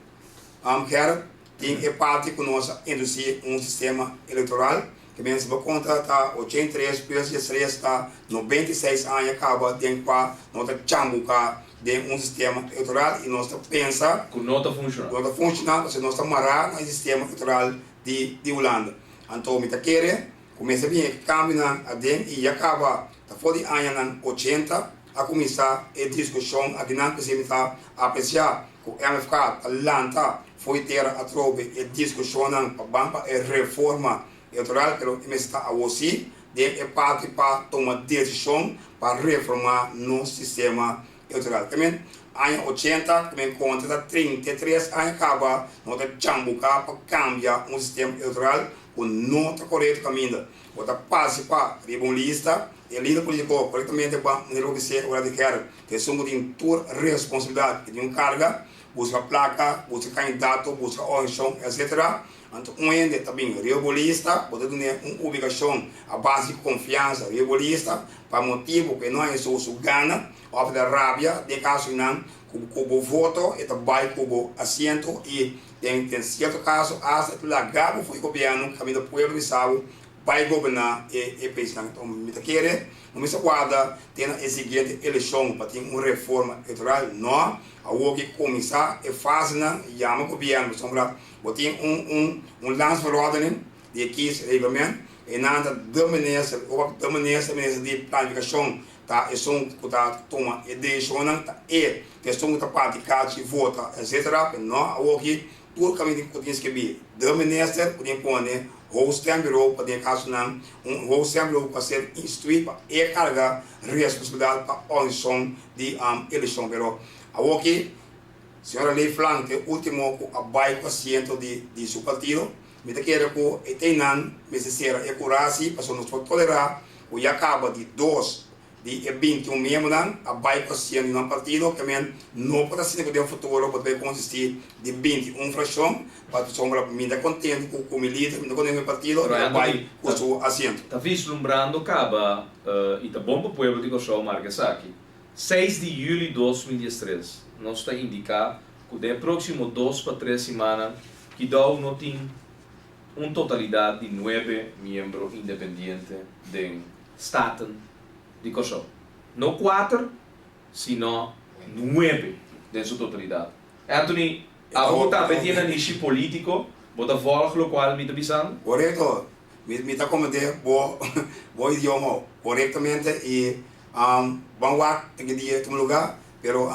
Gerrit tin e parti ku nos a introdusí un sistema elektoral ke men si bo konta ta 83 plus diestres ta 96 aña kaba den kua no ta chambuka den un sistema elektoral i nos ta pensa Ku no ta funshoná. Ku no ta funshoná pasobra nos ta mará na e sistema elektoral di di Hulanda. Anto mi ta kere ku mester bin e kambionan aden i ya kaba ta for di añanan 80 a kuminsá e diskushon akinan p'esei mi ta apresiá ku MFK ta lanta fo'i tera atrobe e diskushonnan pa ban pa e reforma elektoral pero e mester ta awor si den e parti pa toma desishon pa reforma nos sistema elektoral. Tamen aña 80 tamen kontra ta 33 aña kaba no ta chambuka pa kambia un sistema elektoral ku no ta korekto kaminda. Bo ta partisipá riba un lista, e lider polítiko korektamente ba manera bo bis'é ora di gera. Ta esun ku tin tur responsabilidat i tin un karga, buska plaka, buska kandidato, buska organisashon, etc. Anto un hende ta bin riba bo lista, bo ta dun'é un ubikashon a base di konfiansa riba bo lista, pa motibu ku e no haña su su gana òf e ta rabia den kaso di nan ku bo voto e ta bai ku bo asiento i den den sierto kaso asta e ta laga bo for di gobièrnu kaminda pueblo bisa bo bai goberná e e paisnan. Enton mi ta kere no mester warda te na e siguiente elekshon pa tin un reforma elektoral, no, awor ke kuminsá e fasenan yama gobièrnu pasobra bo tin un un un landsverordening di e kiesreglement e nan ta de minister ora de minister minister di planifikashon ta esun ku ta tuma e desishonnan ta e ta esun ku ta parti kachi vota etcetera pero no awor ki tur kaminda ku tin skibí de minister ku tin pone hoofdstembureau pa den kasonan un hoofdstembureau ku a ser instituí pa e karga responsabilidat pa organisashon di elekshon pero awor ki señora Leeflang ta e ultimo ku a bai ku asiento di di su partido mi ta kere ku e teinan mester sera e kurasi pasobra nos por tolerá ku ya kaba di dos di e 21 miembronan a bai ku asiento di nan partido, ke men no por asina ku den futuro bo ta bai konsistí di 21 frakshon, pasobra mi ta kontentu ku ku mi lider, mi ta kontentu ku mi partido, mi ta bai ku su asiento. Ta vislumbrando kaba i ta bon pa pueblo di Kòrsou marka esaki. 6 di yüli 2013 nos ta indiká ku den e próksimo dos pa tres simannan Kidou no tin un totalidat di nuebe miembro independiente den Staten di Kòrsou. No kuater, sino nuebe den su totalidat. Anthony, abo ku tambe tin nanishi polítiko, bo ta vòlg lokual mi ta bisando? Korekto. Mi ta komprendé bo bo idioma korektamente i ban wak den ki dia e tuma lugá, pero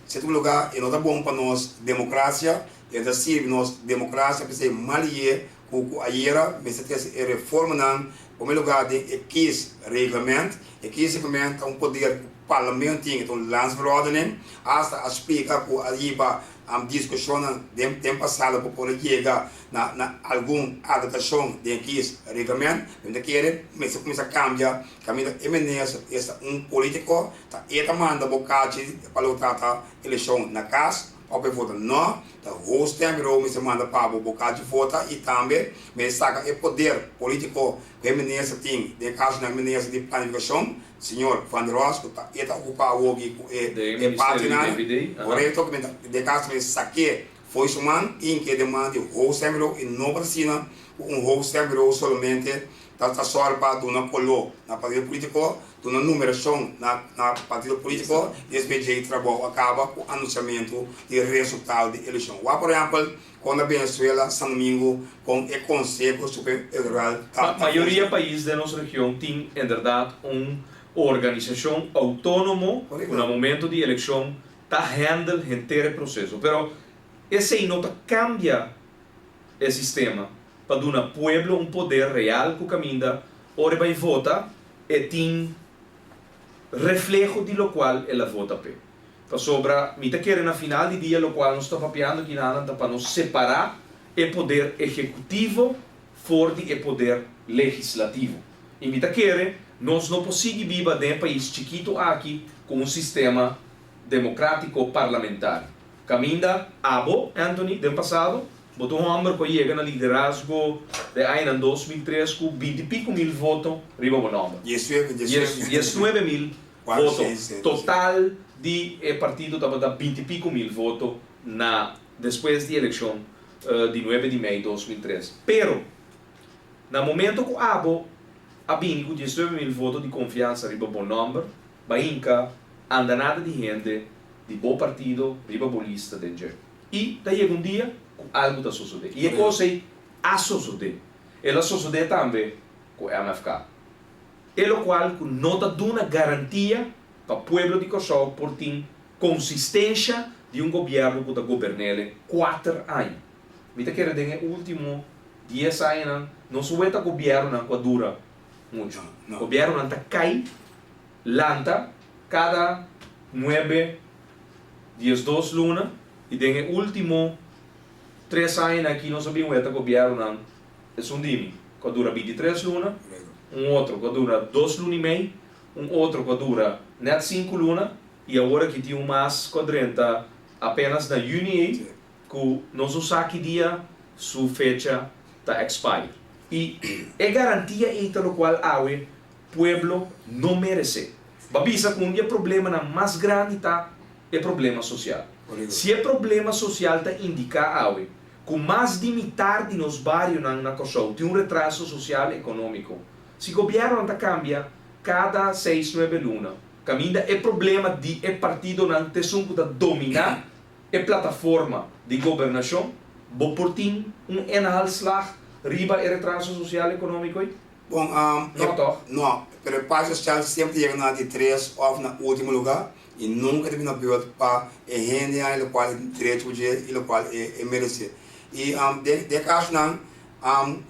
si e tuma lugá e no ta bon pa nos demokrasia, e ta sirbi nos demokrasia p'esei mal ye ku ku ayera mester trese e reformanan promé lugá den e kiesreglement. E kiesreglement ta un poder ku parlamento tin, e ta un landsverordening, asta a splika ku a hiba diskushonnan den den pasado pa por a yega na na algun adaptashon den e kiesreglement. Mi ta kere mester kuminsá kambia kaminda e minister esta un politiko ta e ta manda bo kachi pa lo trata elekshon na kas òf e vota nò. Ta hoofdstembureau mester manda pa bo bo kachi vota i tambe mester saka e poder politico ku e minister tin, den e kasonan e minister di planifikashon, señor Van der Horst, ku ta e ta okupa awoki ku e Den e ministerio di partinan, VVD, aha. korekto, ku den e kaso mester sak'é fo'i su man i hink'é den man di hoofdstembureau i no por asina ku un hoofdstembureau solamente ta ta sòru pa duna koló na partido politico, Duna numerashon na na partido politico y despues djey trabou a caba cu anunciamento di resultado di eleccion. Wak por ehempel con na Venezuela, San Domingo, con e Conseho Supremo Electoral ta ta Mayoria funciona. pais den nos region tin inderdaad un organisacion autonomo cu na Correcto. momento di eleccion ta handle henter e proceso. Pero esey no ta cambia e sistema pa duna pueblo un poder real cu caminda ora e bay vota e tin refleho di locual el a vota p'e. Pasobra mi ta kere na final di dia locual nos ta papiando kinanan ta pa nos separa e poder ehecutivo for di e poder legislativo. Y mi ta kere nos no por sigui biba den e pais chikito aki cu un sistema democratico parlamentario. Caminda abo, Anthony, den pasado, bo ta un homber cu a yega na liderazgo den añanan 2003 cu binti pico mil voto riba bo nomber. Diesnuebe, diesnuebe. 19 mil Cuatro, voto. seis, sete, Total di e partido tabata 20 pico mil voto na despues di eleccion di 9 di mei 2003. Pero, na momento cu abo a bini cu 19 mil voto di confiansa riba bo nomber, b'a hinca andanada di hende di bo partido riba bo lista den dje. I ta yega un dia ku algu ta sosodé. I e kos ei a sosodé. El a sosodé tambe ku MFK. E lokual ku no ta duna garantia pa pueblo di Kòrsou por tin konsistensha di un gobièrnu ku ta gobern'ele kuater aña. Mi ta kere den e último dies añanan nos weta gobièrnunan ku a dura muchu. Gobièrnunan ta kai, lanta kada nuebe, 12 luna i den e último 3 añanan aki nos a bin weta gobièrnunan esun di mi ku a dura 23 luna, un otro ku a dura 2 luna i mei, un otro ku a dura nèt 5 luna i awor aki tin un mas ku a drenta apenas na yüni ei ku nos no sa ki dia su fecha ta expire. I e garantia ei ta lokual awe pueblo no meresé. B'a bisa ku un di e problemanan mas grandi ta e problema sosial. Si e problema sosial ta indiká awe ku mas di mitar di nos barionan na Kòrsou tin un retraso sosial ekonómiko, si gobièrnunan ta kambia kada 6, 9 luna, kaminda e problema di e partidonan ta esun ku ta dominá e plataforma di gobernashon, bo por tin un inhaalslag riba e retraso sosial ekonómiko ei? Bon, No, toch? No, pero e parti sosial semper ta yega na di tres òf na último lugá i nunka ta bini na beurt pa e hendenan lokual e tin derecho ku dje i lokual e meresé. I den e kasonan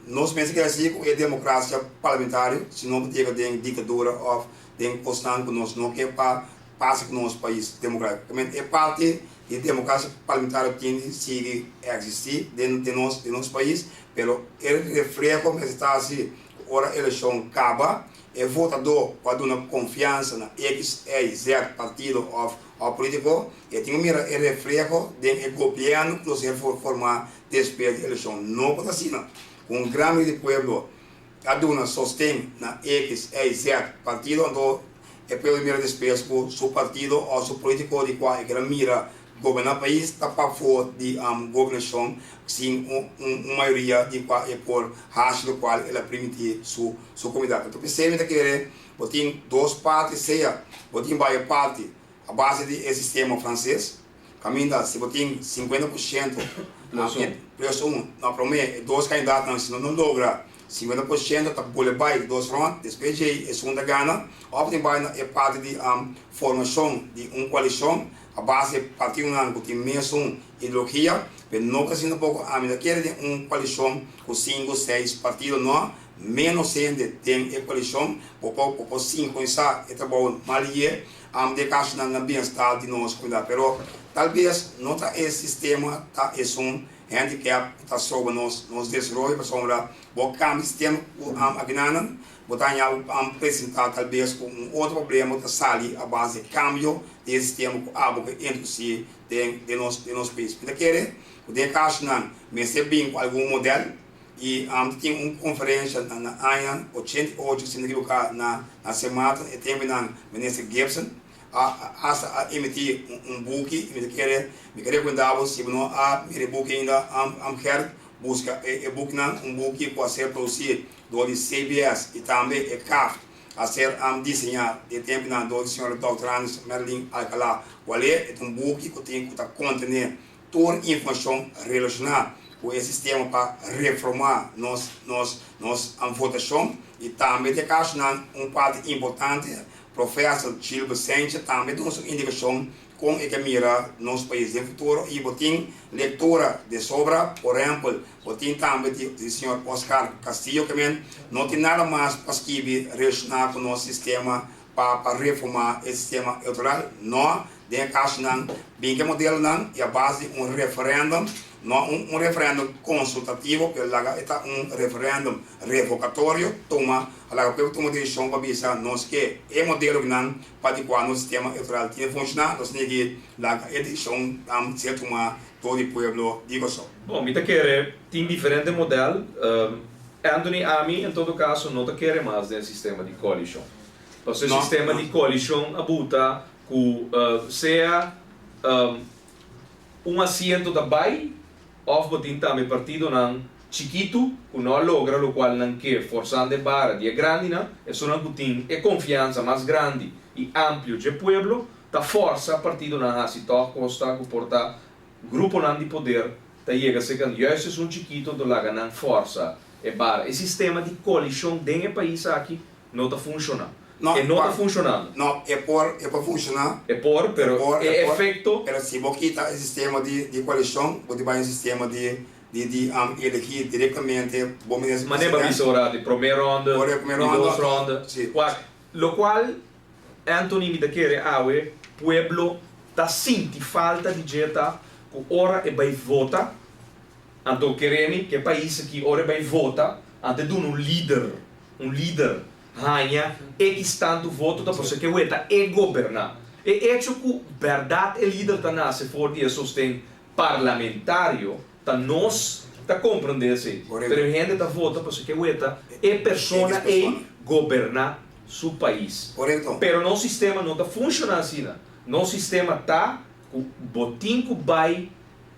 nos mester keda sigui ku e demokrasia parlamentario, si no bo ta yega den diktadura òf den kosnan ku nos no ke pa pasa ku nos pais demokratiko. E parti di demokrasia parlamentario tin di sigui eksistí den nos pais, pero e refleho mester ta si ku ora elekshon kaba, e votadó ku a duna konfiansa na X, Y, Z partido òf polítiko, e tin ku mira e refleho den e gobièrnu ku lo ser formá despues di elekshon. No por ta asina ku un gran mayoria di pueblo a duna sosten na X, Y, Z partido, anto e pueblo mira despues ku su partido òf su polítiko di kua e kier a mira goberná pais ta pafó di gobernashon sin un mayoria di kua e por hasi lokual el a primintí su komunidat. Anto p'esei mi ta kere bo tin dos parti, sea bo tin bai e parti a base di e sistema franses, kaminda si bo tin 50% Plus un. Plus un, na promé e dos kandidatonan si no logra. 50% ta bole bai di dos rond, despues djei esun ta gana, òf tin bai na e parti di formashon di un koalishon a base di partidonan ku tin mesun ideologia, pero no por asina poko ami ta kere den un koalishon ku sinku, seis partido no, ménos hende den e koalishon bo por bo por sinkronisá e trabou mal ye den kasonan na bienstar di nos komunidat. Pero tal bes no ta e sistema ta esun Handicap ku ta soba nos nos desaroyo pasobra bo kambia sistema ku akinanan bo ta haña bo presentá talbes ku un otro problema ku ta sali a base di kambio di e sistema ku abo ke introdusí den den nos den nos pais. Mi ta kere ku den e kasonan mester bin ku algun modèl i ta tin un konferensha na na aña 88 si no ekiboká na na Sint Maarten e tempunan Minister Gibson a hasta a emití un buki i mi ta kere mi ke rekomendá bo si bo no a mira e buki ainda am Gert buska e bukinan un buki ku a ser produsí dor di CBS i tambe e kaft a ser diseñá di e tempunan dor di señora Dòkter Anders Merlin Alcalá Wallé e ta un buki ku tin ku ta kontené tur informashon relashoná ku e sistema pa reformá nos nos nos votashon i tambe den kasonan un parti importante Professor Gilbert Sanchez tambe duna su indikashon kon e ke mira nos pais den futuro i bo tin lektura de sobra, por ehempel bo tin tambe di señor Oscar Castillo ke men no tin nada mas pa skibi relashoná ku nos sistema pa pa reformá e sistema elektoral, no, den e kasonan bin ke modelonan i a base di un referendum, no un un referendum konsultativo pero laga e ta un referendum revokatorio tuma A laga pueblo tuma desishon pa bisa nos ke e modelo nan pa di kua nos sistema elektoral tin e funshoná, nos tin ki laga e desishon ser tumá dor di pueblo di Kòrsou. Bon, mi ta kere tin diferente modèl. Anthony, ami en todo kaso no ta kere mas den sistema di koalishon. Pasobra e sistema di koalishon a buta ku sea un asiento ta bai Of bo tin tambe partidonan chikitu ku no a logra lokual nan ke forsando e bara di e grandinan, esunnan ku tin e konfiansa mas grandi i amplio dje pueblo ta forsa partidonan hasi tòg kosta ku por ta gruponan di poder ta yega sekan juist esun chikito do laga nan forsa e bara. E sistema di koalishon den e pais aki No ta funshoná. No, E no ta funshonando. No, e por, e por funshoná. E por, pero E por, e e por, efekto. Pero si bo kita e sistema di, di koalishon, bo tin bai un sistema di, di, di elegí direktamente bo minister Manera bo a presidente. bisa ora di promé ronde, Ora di promé di ronde, dos ronde. Si. Wak, lokual Anthony mi ta kere awe pueblo ta sinti falta di dje ta ku ora e bai vota, anto kere mi ku e pais aki ora e bai vota, anto e duna un lider. Un lider haña ekis tantu voto ta pasobra ke weta e goberná. E echo ku bèrdat e lider ta nase for di e sosten parlamentario ta nos ta komprendé esei. Pero e hende ta vota pasobra ke weta e persona ei goberná su pais. Pero nos sistema no ta funshoná asina. Nos sistema ta ku bo tin ku bai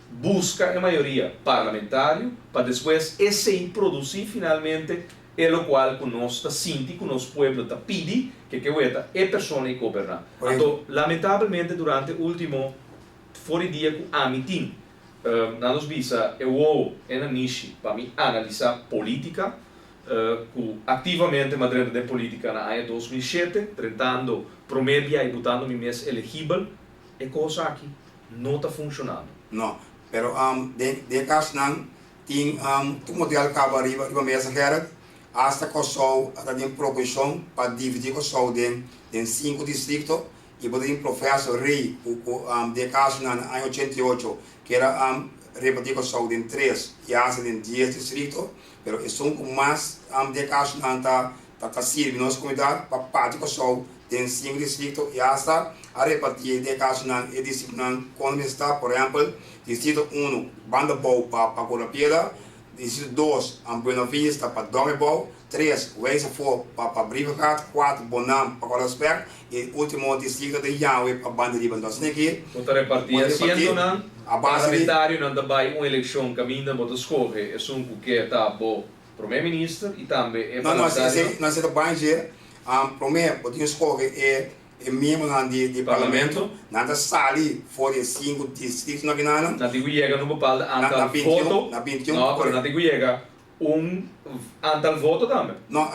buska e mayoria parlamentario pa despues esei produsí finalmente e lokual ku nos ta sinti ku nos pueblo ta pidi ke ke weta e persona i goberná. Anto lamentabelmente durante ultimo for di dia ku ami tin nan nos bisa e wowo e nanishi pa mi analisá politika ku aktivamente mi a drenta den politika na aña 2007 drentando promé bia i butando mi mes elegibel e kos aki no ta funshonando. No, pero den den e kasnan tin tur model kaba riba riba mesa Gerrit, hasta Kòrsou a ta den proposishon pa dividí Kòrsou den den sinku distrikto i bo ta tin Professor Rey ku ku den e kasonan na aña 88 kier a repartí Kòrsou den tres i hasta den dies distrikto, pero esun ku mas den e kasonan ta Ta ta sirbi nos komunidat pa parti Kòrsou den sinku distrikto i asta a repartí den e kasonan e distriktonan kon mester ta, por ehèmpel, distrito unu, Banda Bou pa pa Kura Piedra, distrito dos, Buena Vista pa Dòmi Bou, tres, Wijs Afó pa pa Brievengat, kuater, Bonam pa Kòrdaspèk i último distrito den Janwe pa Banda Riba. Entonces asina aki Bo ta repartí bo ta repartí asientonan, a base di. Parlamentarionan ta bai un elekshon kaminda bo ta skohe esun ku ke ta bo Prome Minister y tambe e No, no, parlamentario. esey no esey ta ban dje. Prome bo tin escoge e e miembronan di di parlamento. Nan ta sali for di e sinku distritonan ki nan. Nan tin ku yega na un bepaalde Na aantal na 21, voto. na 21, No, pero correcto. nan tin ku yega. Un aantal voto tambe. No,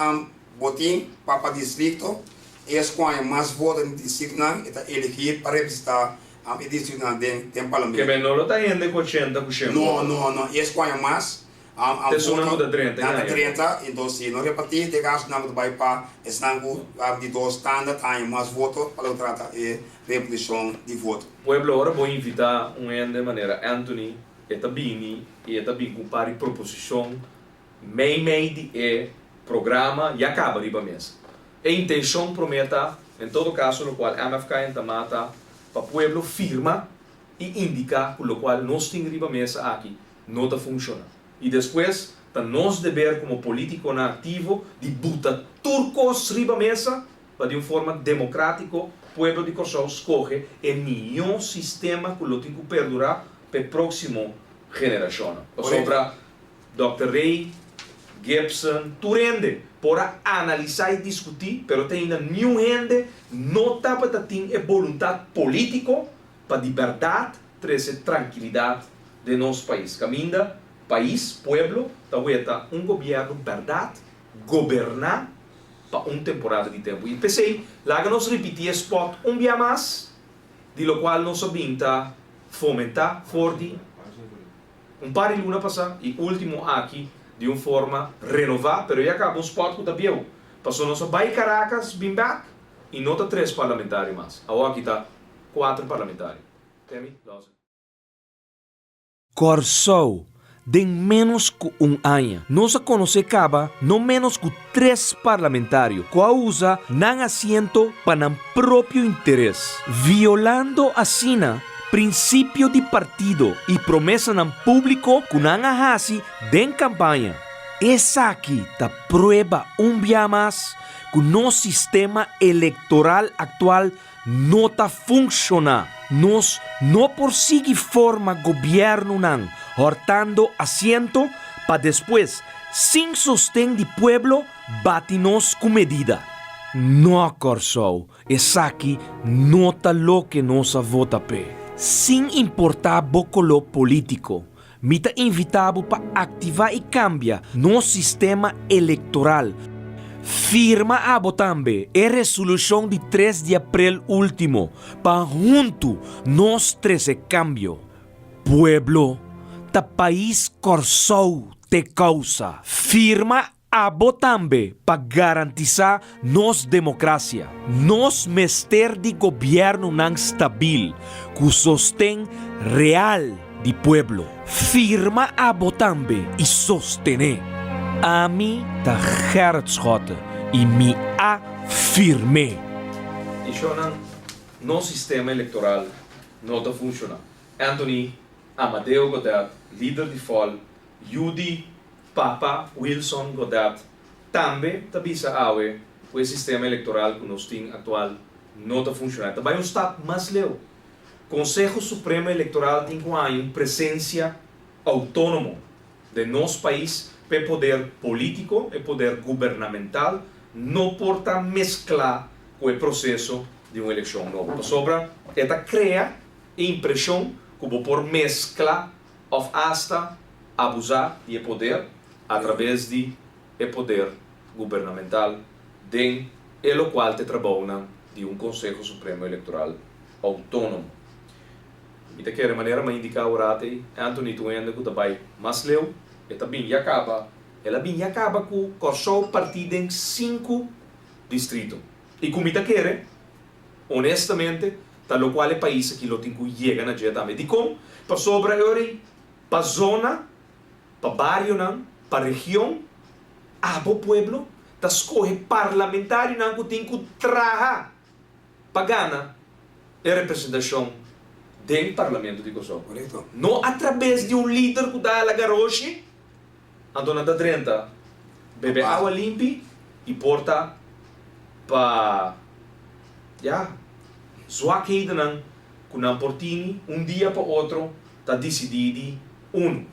bo tin pa pa districto, es cu haña mas voto den districtonan e ta eligi pa representa e districtonan den den parlamento. Ke men no lo ta hende cu ochenta cu shen No, voto. no, no, es cu haña mas Te esunnan voto cu ta drenta y nan ta haña voto. Drenta, enton si no reparti te caso nan cu ta bay pa esnan cu di dos tanda ta haña mas voto pa lo trata e reparticion di voto. Pueblo, ora bo invita un hende manera Anthony, e ta bini y e ta bin cu un par di proposicion mei mei di e programa ya caba riba mesa. E intencion prome ta, en todo caso locual MFK ta mata pa pueblo firma y indica cu locual nos tin riba mesa aki no ta funciona. Y despues ta nos deber como politiconan activo di buta tur cos riba mesa pa di un forma democratico pueblo di Corsou scoge e miho sistema cu lo tin cu perdura p'e proximo generacion. Pasobra Dòkter Ray, Gibson, tur hende por a analisa y discuti, pero te ainda niun hende no tabata tin e boluntad politico pa di berdad trece trankilidad den nos pais. Caminda pais, pueblo, ta weta un gobierno berdad goberna pa un temporada di tempo. Y p'esey, laga nos ripiti e spot un bia mas, di locual nos a bin ta fomenta for di un par di luna pasa y ultimo aki di un forma renova, pero ya caba un spot cu ta bieu. Paso nos a bay Caracas bin back y no ta tres parlamentario mas. Awor aki ta cuater parlamentario. Temi, Lawson. Kòrsou, den ménos ku un aña, nos a konosé kaba no ménos ku tres parlamentario ku a usa nan asiento pa nan propio interes, violando asina prinsipio di partido i promesanan públiko ku nan a hasi den kampaña. Esaki ta prueba un bia mas ku nos sistema elektoral aktual no ta funshoná. Nos no por sigui forma gobièrnunan hòrtando asiento pa despues, sin sosten di pueblo, bati nos ku medida. No, Kòrsou, esaki no ta loke nos a vota p'e. Sin importá bo koló polítiko, mi ta invitá bo pa aktivá i kambia nos sistema elektoral. Firma abo tambe e resolushon di tres di aprel último pa huntu nos trese kambio. Pueblo, ta pais Kòrsou t'e kousa. Firma Abo tambe pa garantisá nos demokrasia. Nos mester di gobièrnunan stabil ku sosten real di pueblo. Firma abo tambe i sostené. Ami ta Gerrit Schotte i mi a firm'é. I shownan, nos sistema elektoral no ta funshoná. Anthony Amadeo Godett, lider di fol, yu di Papa Wilson Godett tambe ta bisa awe ku e sistema elektoral ku nos tin aktual no ta funshoná. E ta bai un stap mas leu. Konseho Supremo Elektoral tin ku haña un presensia outónomo den nos pais pa e poder polítiko, e poder gubernamental no por ta mesklá ku e proseso di un elekshon nobo. Pasobra e ta krea e impreshon ku bo por meskla òf asta abusá di e poder atrabes di e poder gubernamental den e lokual ta e trabounan di un Konseho Supremo Elektoral outónomo. Mi ta kere manera mi a indiká ora ei, Anthony ta un hende ku ta bai mas leu, e ta bin ya kaba, el a bin ya kaba ku Kòrsou partí den sinku distrito i ku mi ta kere honestamente ta lokual e pais aki lo tin ku yega na dje tambe. Dikon? Pasobra e ora ei pa zona, pa barionan, pa region, abo pueblo ta skohe parlamentarionan ku tin ku traha pa gana e representashon den Parlamento di Kòrsou. No atrabes di un lider ku ta hala garoshi, anto nan ta drenta bebe awa limpi i por ta pa, ya, zwakhedennan ku nan por tini un dia pa otro ta disidí di, unu,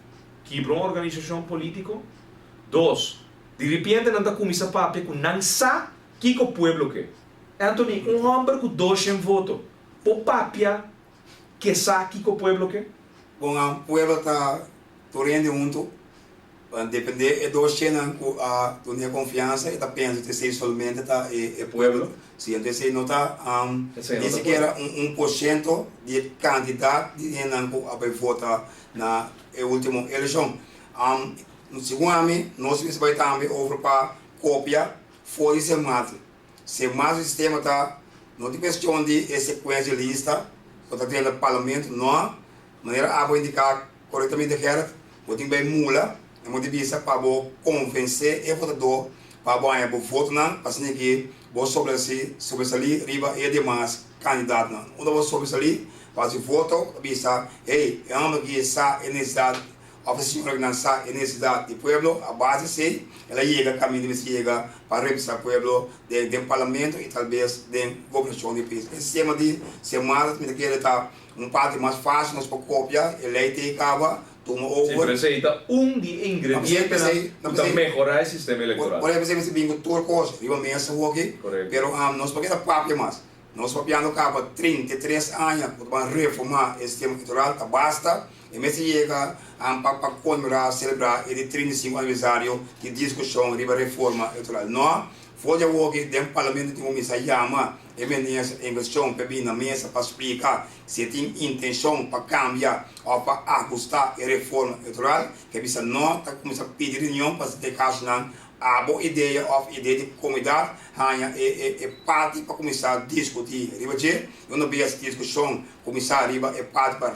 kibra un organisashon polítiko, dos, di ripiente nan ta kuminsá papia ku nan sa kiko pueblo ke. Anthony, un hòmber ku doshen voto, por papia ke sa kiko pueblo ke? Bon, pueblo ta tur hende huntu. Depende e doshenan ku a dun'é konfiansa e ta pensa ku esei solamente ta e pueblo. Si, anto esei no ta ni sikiera un un por shento di e kantidat di hendenan ku a bai vota na e ultimo elekshon. Segun ami nos mester bai tambe over pa kopia for di Sint Maarten. Sint Maarten su sistema ta no tin kuestion di e sekuensia lista ku ta drenta parlamento, no. Manera abo indiká korektamente Gerrit, bo tin bai mula na modo di bisa pa bo konvensé e votadó pa bo haña bo votonan pa asina ki bo sobresalí riba e demas kandidatonan. Unda bo sobresalí pa hasi voto ta bisa, hey, e hòmber aki sa e nesesidat òf e señora akinan sa e nesesidat di pueblo, a base di esei el a yega kaminda mester yega pa representá pueblo den parlamento i talbes den gobernashon di e pais. E sistema di semana mi ta kere ta Un parti mas fácil nos por copia e ley te caba, tuma Sí, over. pero esei ta un di e ingredientenan cu ta mehora e sistema electoral. Por ehempel, esei mester bin cu tur cos riba mesa hoki, Correcto. pero nos por keda papia mas. Nos papiando caba 33 aña cu ta ban reforma e sistema electoral, ta basta. E mester yega pa conmemora, celebra e di 35 aniversario di discusion riba reforma electoral. No, for di awoki den parlamento tin cuminsa yama E minister en cuestion pe bin na mesa pa splica si e tin intencion pa cambia of pa ahusta e reforma electoral, ke bisa no ta cuminsa pidi reunion pa si den casonan abo idea of idea di comunidad haña e e e parti pa cuminsa discuti riba dje. Y una bes discusion cuminsa riba e parti pa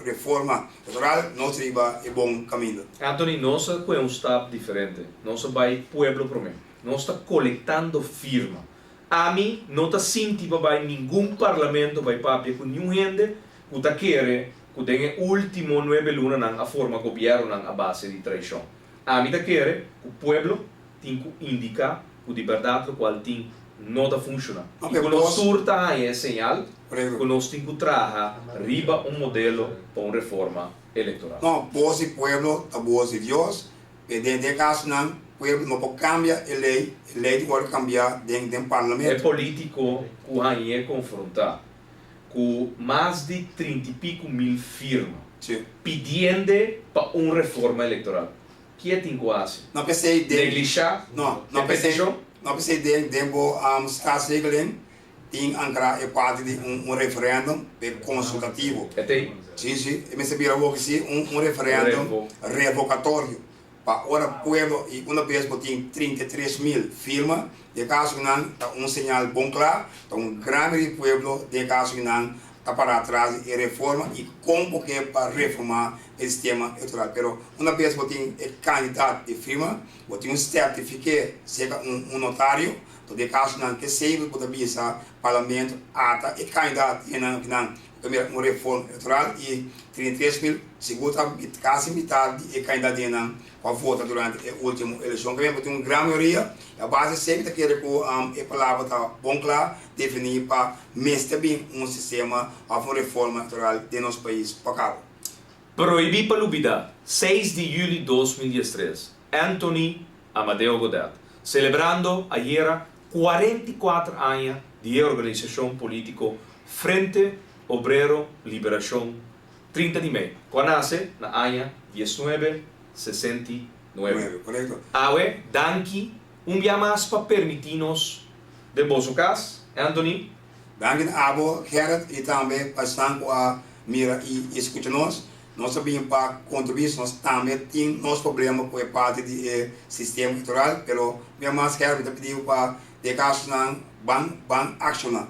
reforma electoral nos riba e bon caminda. Anthony, nos a coge un stap diferente. Nos a bay pueblo prome. Nos ta colectando firma. Ami no ta sinti pa bai ningun parlamento bai papia ku niun hende ku ta kere ku den e ultimo nuebe lunanan a forma gobiernonan a base di traishon. Ami ta kere ku pueblo tin ku indiká ku di bèrdat lokual tin no ta funshoná i ku nos tur ta haña e señal ku nos tin ku traha riba un modelo pa un reforma elektoral. No, bos di pueblo ta bos di Dios E den den casonan pueblo no por cambia e ley, e ley tin worde cambia den den E parlamento. politico cu hañ'é confronta cu mas di trinta y pico mil firma pidiende pa un reforma electoral, kie tin cu haci? No p'esey den Neglisha No, no e p'esey peticion? no p'esey den den bo staatsregeling tin ancra e parti di un un referendum pe consultativo. E tin? Si, si. E mester bira awor si un un referendum Revo. revocatorio pa ora pueblo y una bes bo tin 33.000 firma, den caso cu nan ta un señal bon cla, ta un gran mayoria di pueblo den caso cu nan ta para atras di e reforma y con bo ke pa reforma e sistema electoral. Pero una bes bo tin e cantidad di firma, bo tin un certifique cerca un un notario, Tot e kasonan ke seiber bo ta bisa parlamento ata e kandidat hennan akinan ku ta mira un reforma elektoral i 33.000 sigur ta kasi mitar di e kandidat hennan ku a vota durante e ultimo elekshon. Ke men bo tin un gran mayoria i a base esei mi ta kere ku e palabra ta bon kla defini pa mester bin un sistema òf un reforma elektoral den nos pais pa kaba. Prohibí pa lubidá, 6 di yüli 2013, Anthony Amadeo Godett, celebrando ayera 44 aña di e organisacion politico Frente Obrero Liberacion 30 di mei, cu a nace na aña 1969. Awe, danki un bia mas pa permiti nos den boso cas, Anthony. Danki na abo, Gerrit, y tambe pa esnan cu a mira y scucha nos. Nos a bin pa contribui, nos tambe tin nos problema cu e parti di e sistema electoral, pero mi a mas Gerrit mi ta pidi bo pa den casonan ban ban acciona.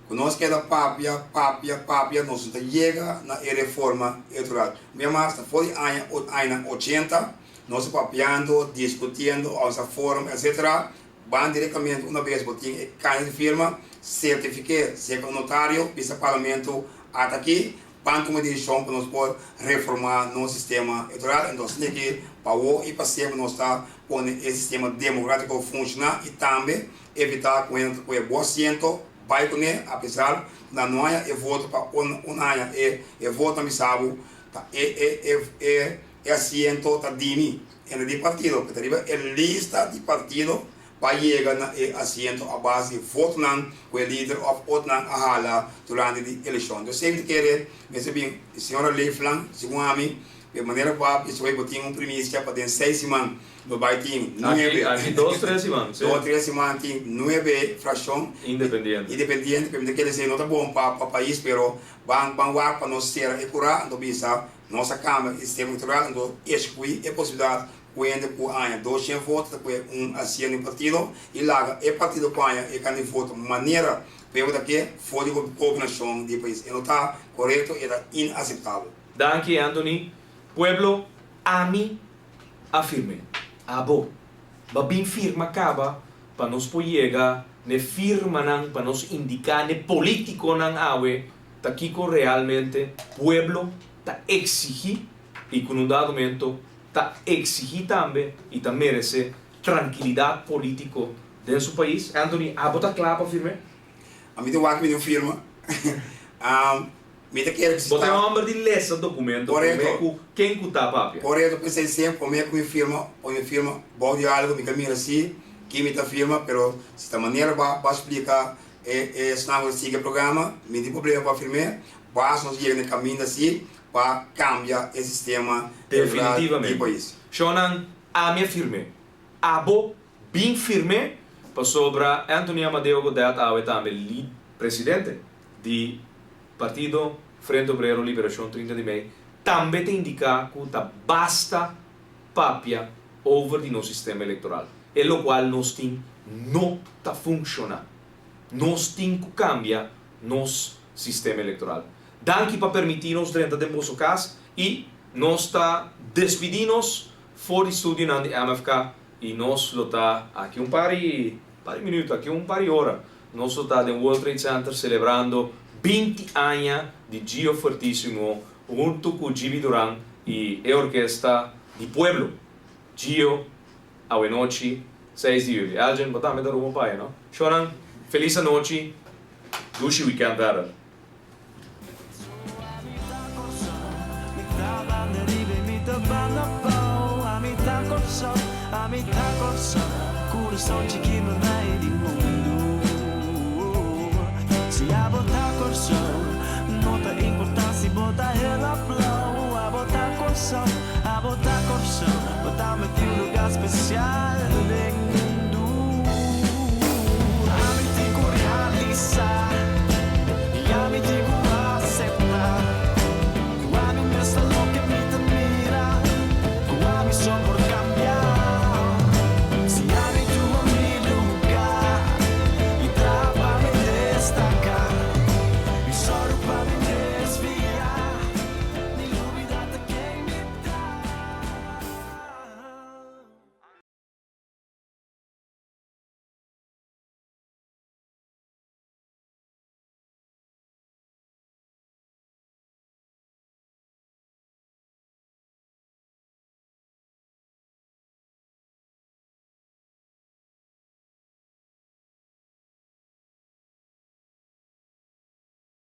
Cu nos keda papia, papia, papia nos no ta yega na e reforma electoral. Mi a mas ta for di aña añanan 80 nos ta papiando, discutiendo, organisa forum etc. Ban directamente una bes bo tin e caña di firma, certifique cerca un notario, bisa parlamento ata aki, Ban tuma decision pa nos por reforma nos sistema electoral. Entonces tin ki pa awo y pa siempre nos ta pone e sistema democratico funciona y tambe evita cu hende ta coge bo asiento bay cune apesar cu nan no haya e voto pa un aña e e voto nan bisa bo ta e e e e e asiento ta dimi hende di partido cu ta riba e lista di partido pa yega na e asiento a base di votonan ku e lider òf otronan a hala durante di elekshon. Entonces esei mi ta kere mester bin señora Leeflang, segun ami, E manera ku a bisa bo tin un primisia pa den seis siman lo bai tin nuebe. Aki dos tres siman, si. Dos tres siman tin nuebe frakshon. Independiente. Independiente, pero mi ta kere esei no ta bon pa pa pais, pero ban ban wak pa nos sera e kura, anto bisa nos a kambia e sistema elektoral, anto eskui e posibilidat ku hende ku haña 200 voto ta kue un asiento di un partido i laga e partido ku haña e kanti voto manera pueblo ta ke for di gobernashon di e pais. E no ta korekto, e ta inaseptabel. Danki Anthony. Pueblo, ami a firm'é. Abo, ba bin firma kaba pa nos por yega n'e firmanan pa nos indiká n'e polítikonan awe ta kiko realmente pueblo ta eksigí i ku na un dado momento ta eksigí tambe i ta meresé trankilidat polítiko den su pais. Anthony, abo ta kla pa firm'é? Ami ta wak mi no firma. Mi ta kere ku si Bo ta e ta. hòmber di lesa dokumento promé Korekto. ku ken ku ta papia. Korekto, p'esei semper promé ku mi firma o mi firma bou di algu mi ka mira si kin mi ta firma, pero si ta manera bo a splika e esnan ku ta sigui e programa mi tin problema pa firm'é, basta nos yega na e kaminda si pa kambia e sistema elektoral di Definitivamente. pais. Shownan, ami a firm'é. Abo bin firm'é pasobra Anthony Amadeo Godett awe tambe li presidente di Partido Frente Obrero Liberashon 30 di mei tambe ta indiká ku ta basta papia over di nos sistema elektoral, e lokual nos tin no ta funshoná. Nos tin ku kambia nos sistema elektoral. Danki pa permití nos drenta den boso kas i nos ta despidí nos for di studionan di MFK i nos lo ta aki un par di par di minuto, aki un par di ora nos lo ta den World Trade Center selebrando 20 aña di Gio Fuertisimo huntu ku Gibi Duran i e orkesta di pueblo. Gio, awenochi, 6 di juli. Elgin, bo tambe ta rumbo pa aya, no? Shownan, felis anochi, dushi weekend verder.